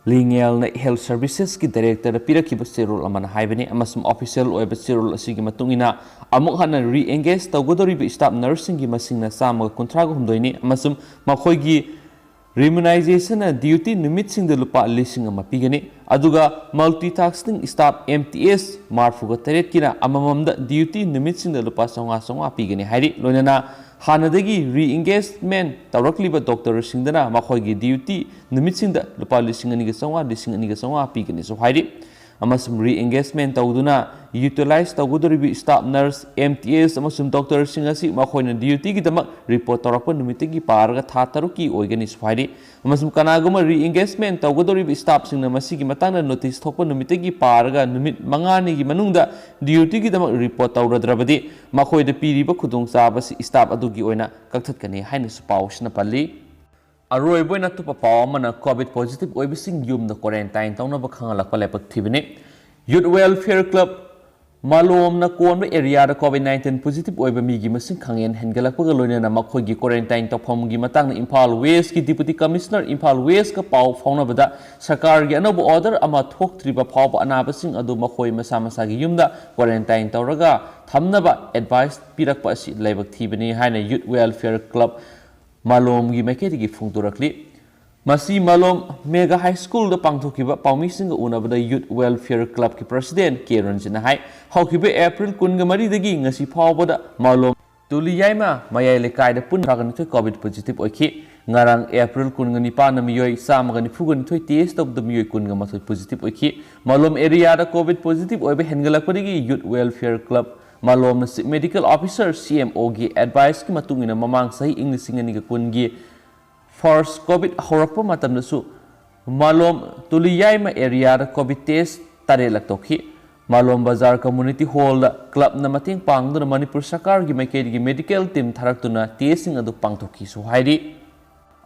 ꯂꯤꯉꯦꯜꯅ ꯍꯦꯜꯊ ꯁꯔꯚꯤꯁꯦꯁꯀꯤ ꯗꯥꯏꯔꯦꯛꯇꯔꯗ ꯄꯤꯔꯛꯈꯤꯕ ꯆꯦꯔꯣꯜ ꯑꯃꯅ ꯍꯥꯏꯕꯅꯤ, ꯑꯃꯁꯨꯡ ꯑꯣꯐꯤꯁꯤꯌꯦꯜ ꯑꯣꯏꯕ ꯆꯦꯔꯣꯜ ꯑꯁꯤꯒꯤ ꯃꯇꯨꯡ ꯏꯟꯅ ꯑꯃꯨꯛ ꯍꯟꯅ ꯔꯤꯑꯦꯡꯒꯦꯖ ꯇꯧꯒꯗꯧꯔꯤꯕ ꯁ꯭ꯇꯥꯐ ꯅꯔꯁꯁꯤꯡꯒꯤ ꯃꯁꯤꯡꯅ ꯆꯥꯝꯃꯒ ꯀꯨꯟꯊ꯭ꯔꯥꯒ ꯍꯨꯝꯗꯣꯏꯅꯤ, ꯑꯃꯁꯨꯡ ꯃꯈꯣꯏꯒꯤ ꯔꯤꯃꯨꯅꯥꯏꯖꯦꯁꯟꯅ ꯗ꯭ꯌꯨꯇꯤ ꯅꯨꯃꯤꯠꯁꯤꯡꯗ ꯂꯨꯄꯥ ꯂꯤꯁꯤꯡ ꯑꯃ ꯄꯤꯒꯅꯤ꯫ ꯑꯗꯨꯒ ꯃꯜꯇꯤ ꯇꯥꯁ꯭ꯀꯤꯡ ꯁ꯭ꯇꯥꯐ ꯑꯦꯝ ꯇꯤ ꯑꯦꯁ ꯃꯔꯤꯐꯨꯒ ꯇꯔꯦꯠꯀꯤꯅ ꯑꯃꯃꯝꯗ ꯗ꯭ꯌꯨꯇꯤ ꯅꯨꯃꯤꯠꯁꯤꯡꯗ ꯂꯨꯄꯥ ꯆꯥꯝꯃꯉꯥ ꯆꯥꯝꯃꯉꯥ ꯄꯤꯒꯅꯤ ꯍꯥꯏꯔꯤ꯫ ꯂꯣꯏꯅꯅ ꯍꯥꯟꯅꯗꯒꯤ ꯔꯤꯑꯦꯡꯒꯦꯖꯃꯦꯟ ꯇꯧꯔꯛꯂꯤꯕ ꯗꯣꯛꯇꯔꯁꯤꯡꯗꯅ ꯃꯈꯣꯏꯒꯤ ꯗ꯭ꯌꯨꯇꯤ ꯅꯨꯃꯤꯠꯁꯤꯡꯗ ꯂꯨꯄꯥ ꯂꯤꯁꯤꯡ ꯑꯅꯤꯒ ꯆꯥꯝꯃꯉꯥ, ꯂꯤꯁꯤꯡ ꯑꯅꯤꯒ ꯆꯥꯝꯃꯉꯥ ꯄꯤꯒꯅꯤꯁꯨ ꯍꯥꯏꯔꯤ꯫ ꯑꯃꯁꯨꯡ ꯔꯤ ꯑꯦꯡꯒꯦꯖꯃꯦꯟ ꯇꯧꯗꯨꯅ utilise ꯇꯧꯒꯗꯧꯔꯤꯕ staff nurse, M T ꯑꯦꯁ ꯑꯃꯁꯨꯡ ꯗꯣꯛꯇꯔꯁꯤꯡ ꯑꯁꯤ ꯃꯈꯣꯏꯅ ꯗ꯭ꯌꯨꯇꯤꯒꯤꯗꯃꯛ ꯔꯤꯄꯣꯔꯠ ꯇꯧꯔꯛꯄ ꯅꯨꯃꯤꯠꯇꯒꯤ ꯄꯥꯔꯒ ꯊꯥ ꯇꯔꯨꯛꯀꯤ ꯑꯣꯏꯒꯅꯤꯁꯨ ꯍꯥꯏꯔꯤ꯫ ꯑꯃꯁꯨꯡ ꯀꯅꯥꯒꯨꯝꯕ ꯔꯤ ꯑꯦꯡꯒꯦꯖꯃꯦꯟ ꯇꯧꯒꯗꯧꯔꯤꯕ ꯁ꯭ꯇꯥꯐꯁꯤꯡꯅ ꯃꯁꯤꯒꯤ ꯃꯇꯥꯡꯗ ꯅꯣꯇꯤꯁ ꯊꯣꯛꯄ ꯅꯨꯃꯤꯠꯇꯒꯤ ꯄꯥꯔꯒ ꯅꯨꯃꯤꯠ ꯃꯉꯥꯅꯤꯒꯤ ꯃꯅꯨꯡꯗ ꯗ꯭ꯌꯨꯇꯤꯒꯤꯗꯃꯛ ꯔꯤꯄꯣꯔꯠ ꯇꯧꯔꯗ꯭ꯔꯕꯗꯤ ꯃꯈꯣꯏꯗ ꯄꯤꯔꯤꯕ ꯈꯨꯗꯣꯡꯆꯥꯕꯁꯤ ꯁ꯭ꯇꯥꯐ ꯑꯗꯨꯒꯤ ꯑꯣꯏꯅ ꯀꯛꯊꯠꯀꯅꯤ ꯍꯥꯏꯅꯁꯨ ꯄꯥꯎ ꯑꯁꯤꯅ ꯄꯜꯂꯤ꯫ ꯑꯔꯣꯏꯕ ꯑꯣꯏꯅ ꯑꯇꯣꯞꯄ ꯄꯥꯎ ꯑꯃꯅ ꯀꯣꯚꯤꯗ ꯄꯣꯖꯤꯇꯤꯚ ꯑꯣꯏꯕꯁꯤꯡ ꯌꯨꯝꯗ ꯀ꯭ꯋꯥꯔꯦꯟꯇꯥꯏꯟ ꯇꯧꯅꯕ ꯈꯪꯍꯜꯂꯛꯄ ꯂꯥꯏꯕꯛ ꯊꯤꯕꯅꯤ꯫ ꯌꯨꯠ ꯋꯦꯜꯐꯤꯌꯔ ꯀ꯭ꯂꯕ ꯃꯥꯂꯣꯝꯅ ꯀꯣꯟꯕ ꯑꯦꯔꯤꯌꯥꯗ ꯀꯣꯚꯤꯗ ꯅꯥꯏꯟꯇꯤꯟ ꯄꯣꯖꯤꯇꯤꯚ ꯑꯣꯏꯕ ꯃꯤꯒꯤ ꯃꯁꯤꯡ ꯈꯪꯍꯦꯟ ꯍꯦꯟꯒꯠꯂꯛꯄꯒ ꯂꯣꯏꯅꯅ ꯃꯈꯣꯏꯒꯤ ꯀ꯭ꯋꯥꯔꯦꯟꯇꯥꯏꯟ ꯇꯧꯐꯝꯒꯤ ꯃꯇꯥꯡꯗ ꯏꯝꯐꯥꯜ ꯋꯦꯁꯀꯤ ꯗꯤꯄꯨꯇꯤ ꯀꯃꯤꯁꯅꯔ ꯏꯝꯐꯥꯜ ꯋꯦꯁꯀ ꯄꯥꯎ ꯐꯥꯎꯅꯕꯗ ꯁꯔꯀꯥꯔꯒꯤ ꯑꯅꯧꯕ ꯑꯣꯔꯗꯔ ꯑꯃ ꯊꯣꯛꯇ꯭ꯔꯤꯕ ꯐꯥꯎꯕ ꯑꯅꯥꯕꯁꯤꯡ ꯑꯗꯨ ꯃꯈꯣꯏ ꯃꯁꯥ ꯃꯁꯥꯒꯤ ꯌꯨꯝꯗ ꯀ꯭ꯋꯥꯔꯦꯟꯇꯥꯏꯟ ꯇꯧꯔꯒ ꯊꯝꯅꯕ ꯑꯦꯗꯚꯥꯏꯁ ꯄꯤꯔꯛꯄ ꯑꯁꯤ ꯂꯥꯏꯕꯛ ꯊꯤꯕꯅꯤ ꯍꯥꯏꯅ ꯌꯨꯠ ꯋꯦꯜꯐꯤꯌꯔ ꯀ꯭ꯂꯕ ꯃꯥꯂꯣꯝꯒꯤ ꯃꯥꯏꯀꯩꯗꯒꯤ ꯐꯣꯡꯗꯣꯔꯛꯂꯤ꯫ ꯃꯁꯤ ꯃꯥꯂꯣꯝ ꯃꯦꯒꯥ ꯍꯥꯏ ꯁ꯭ꯀꯨꯜꯗ ꯄꯥꯡꯊꯣꯛꯈꯤꯕ ꯄꯥꯎꯃꯤꯁꯤꯡꯒ ꯎꯅꯕꯗ ꯌꯨꯠ ꯋꯦꯜꯐꯤꯌꯔ ꯀ꯭ꯂꯕꯀꯤ ꯄ꯭ꯔꯁꯤꯗꯦꯟ ꯀꯦ ꯔꯟꯖꯤꯠꯅ ꯍꯥꯏ, ꯍꯧꯈꯤꯕ ꯑꯦꯄ꯭ꯔꯤꯜ ꯀꯨꯟꯒ ꯃꯔꯤꯗꯒꯤ ꯉꯁꯤ ꯐꯥꯎꯕꯗ ꯃꯥꯂꯣꯝ ꯇꯨꯂꯤꯌꯥꯏꯃ ꯃꯌꯥꯏ ꯂꯩꯀꯥꯏꯗ ꯄꯨꯟꯅ ꯇꯔꯥꯅꯤꯊꯣꯏ ꯀꯣꯚꯤꯗ ꯄꯣꯖꯤꯇꯤꯚ ꯑꯣꯏꯈꯤ꯫ ꯉꯔꯥꯡ ꯑꯦꯄ꯭ꯔꯤꯜ ꯀꯨꯟꯒ ꯅꯤꯄꯥꯟꯗ ꯃꯤꯑꯣꯏ ꯆꯥꯝꯃꯒ ꯅꯤꯐꯨꯒ ꯅꯤꯊꯣꯏ ꯇꯦꯁ ꯇꯧꯕꯗ ꯃꯤꯑꯣꯏ ꯀꯨꯟꯒ ꯃꯥꯊꯣꯏ ꯄꯣꯖꯤꯇꯤꯚ ꯑꯣꯏꯈꯤ꯫ ꯃꯥꯂꯣꯝ ꯑꯦꯔꯤꯌꯥꯗ ꯀꯣꯚꯤꯗ ꯄꯣꯖꯤꯇꯤꯚ ꯑꯣꯏꯕ ꯍꯦꯟꯒꯠꯂꯛꯄꯗꯒꯤ ꯌꯨꯠ ꯋꯦꯜꯐꯤꯌꯔ ꯀ꯭ꯂꯕ ꯃꯥꯂꯣꯝꯅ chief medical officer, C M ꯑꯣꯒꯤ ꯑꯦꯗꯚꯥꯏꯁꯀꯤ ꯃꯇꯨꯡ ꯏꯟꯅ ꯃꯃꯥꯡ ꯆꯍꯤ ꯏꯪ ꯂꯤꯁꯤꯡ ꯑꯅꯤꯒ ꯀꯨꯟꯒꯤ ꯐꯥꯔꯁ ꯀꯣꯚꯤꯗ ꯍꯧꯔꯛꯄ ꯃꯇꯝꯗꯁꯨ ꯃꯥꯂꯣꯝ ꯇꯨꯂꯤꯌꯥꯏꯃ ꯑꯦꯔꯤꯌꯥꯗ ꯀꯣꯚꯤꯗ ꯇꯦꯁ ꯇꯔꯦꯠꯂꯛ ꯇꯧꯈꯤ꯫ ꯃꯥꯂꯣꯝ ꯕꯖꯥꯔ ꯀꯝꯃ꯭ꯌꯨꯅꯤꯇꯤ ꯍꯣꯜꯗ ꯀ꯭ꯂꯕꯅ ꯃꯇꯦꯡ ꯄꯥꯡꯗꯨꯅ ꯃꯅꯤꯄꯨꯔ ꯁꯔꯀꯥꯔꯒꯤ ꯃꯥꯏꯀꯩꯗꯒꯤ ꯃꯦꯗꯤꯀꯦꯜ ꯇꯤꯝ ꯊꯥꯔꯛꯇꯨꯅ ꯇꯦꯁꯁꯤꯡ ꯑꯗꯨ ꯄꯥꯡꯊꯣꯛꯈꯤꯁꯨ ꯍꯥꯏꯔꯤ꯫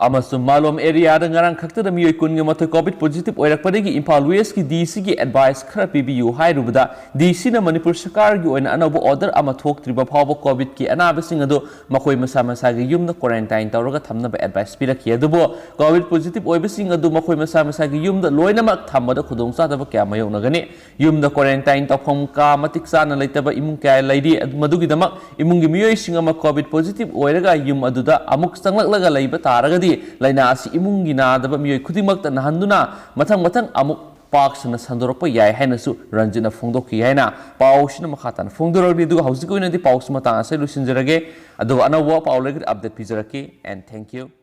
ꯑꯃꯁꯨꯡ ꯃꯥꯂꯣꯝ ꯑꯦꯔꯤꯌꯥꯗ ꯉꯔꯥꯡ ꯈꯛꯇꯗ ꯃꯤꯑꯣꯏ ꯀꯨꯟꯒ ꯃꯥꯊꯣꯏ ꯀꯣꯚꯤꯗ ꯄꯣꯖꯤꯇꯤꯚ ꯑꯣꯏꯔꯛꯄꯗꯒꯤ ꯏꯝꯐꯥꯜ ꯋꯦꯁꯀꯤ ꯗꯤ ꯁꯤꯒꯤ ꯑꯦꯗꯚꯥꯏꯁ ꯈꯔ ꯄꯤꯕꯤꯌꯨ ꯍꯥꯏꯔꯨꯕꯗ, ꯗꯤ ꯁꯤꯅ ꯃꯅꯤꯄꯨꯔ ꯁꯔꯀꯥꯔꯒꯤ ꯑꯣꯏꯅ ꯑꯅꯧꯕ ꯑꯣꯔꯗꯔ ꯑꯃ ꯊꯣꯛꯇ꯭ꯔꯤꯕ ꯐꯥꯎꯕ ꯀꯣꯚꯤꯗꯀꯤ ꯑꯅꯥꯕꯁꯤꯡ ꯑꯗꯨ ꯃꯈꯣꯏ ꯃꯁꯥ ꯃꯁꯥꯒꯤ ꯌꯨꯝꯗ ꯀ꯭ꯋꯥꯔꯦꯟꯇꯥꯏꯟ ꯇꯧꯔꯒ ꯊꯝꯅꯕ ꯑꯦꯗꯚꯥꯏꯁ ꯄꯤꯔꯛꯈꯤ꯫ ꯑꯗꯨꯕꯨ ꯀꯣꯚꯤꯗ ꯄꯣꯖꯤꯇꯤꯚ ꯑꯣꯏꯕꯁꯤꯡ ꯑꯗꯨ ꯃꯈꯣꯏ ꯃꯁꯥ ꯃꯁꯥꯒꯤ ꯌꯨꯝꯗ ꯂꯣꯏꯅꯃꯛ ꯊꯝꯕꯗ ꯈꯨꯗꯣꯡꯆꯥꯗꯕ ꯀꯌꯥ ꯃꯥꯌꯣꯛꯅꯒꯅꯤ꯫ ꯌꯨꯝꯗ ꯀ꯭ꯋꯥꯔꯦꯟꯇꯥꯏꯟ ꯇꯧꯐꯝ ꯀꯥ ꯃꯇꯤꯛ ꯆꯥꯅ ꯂꯩꯇꯕ ꯏꯃꯨꯡ ꯀꯌꯥ ꯂꯩꯔꯤ꯫ ꯃꯗꯨꯒꯤꯗꯃꯛ ꯏꯃꯨꯡꯒꯤ ꯃꯤꯑꯣꯏꯁꯤꯡ ꯑꯃ ꯀꯣꯚꯤꯗ ꯄꯣꯖꯤꯇꯤꯚ ꯑꯣꯏꯔꯒ ꯌꯨꯝ ꯑꯗꯨꯗ ꯑꯃꯨꯛ ꯆꯪꯂꯛꯂꯒ ꯂꯩꯕ ꯇꯥꯔꯒꯗꯤ, ꯂꯥꯏꯅꯥ ꯑꯁꯤ ꯏꯃꯨꯡꯒꯤ ꯅꯥꯗꯕ ꯃꯤꯑꯣꯏ ꯈꯨꯗꯤꯡꯃꯛꯇ ꯅꯥꯍꯟꯗꯨꯅ ꯃꯊꯪ ꯃꯊꯪ ꯑꯃꯨꯛ ꯄꯥꯛ ꯁꯟꯅ ꯁꯟꯗꯣꯔꯛꯄ ꯌꯥꯏ ꯍꯥꯏꯅꯁꯨ ꯔꯟꯖꯤꯠꯅ ꯐꯣꯡꯗꯣꯛꯈꯤ ꯍꯥꯏꯅ ꯄꯥꯎꯁꯤꯅ ꯃꯈꯥ ꯇꯥꯅ ꯐꯣꯡꯗꯣꯔꯛꯂꯤ꯫ ꯑꯗꯨꯒ ꯍꯧꯖꯤꯛꯀꯤ ꯑꯣꯏꯅꯗꯤ ꯄꯥꯎꯁꯤ ꯃꯇꯥꯡ ꯑꯁꯤꯗ ꯂꯣꯏꯁꯤꯟꯖꯔꯒꯦ꯫ ꯑꯗꯨꯒ ꯑꯅꯧꯕ ꯄꯥꯎ ꯂꯩꯔꯒꯗꯤ ꯑꯞꯗꯦꯠ ꯄꯤꯖꯔꯛꯀꯦ꯫ And thank you.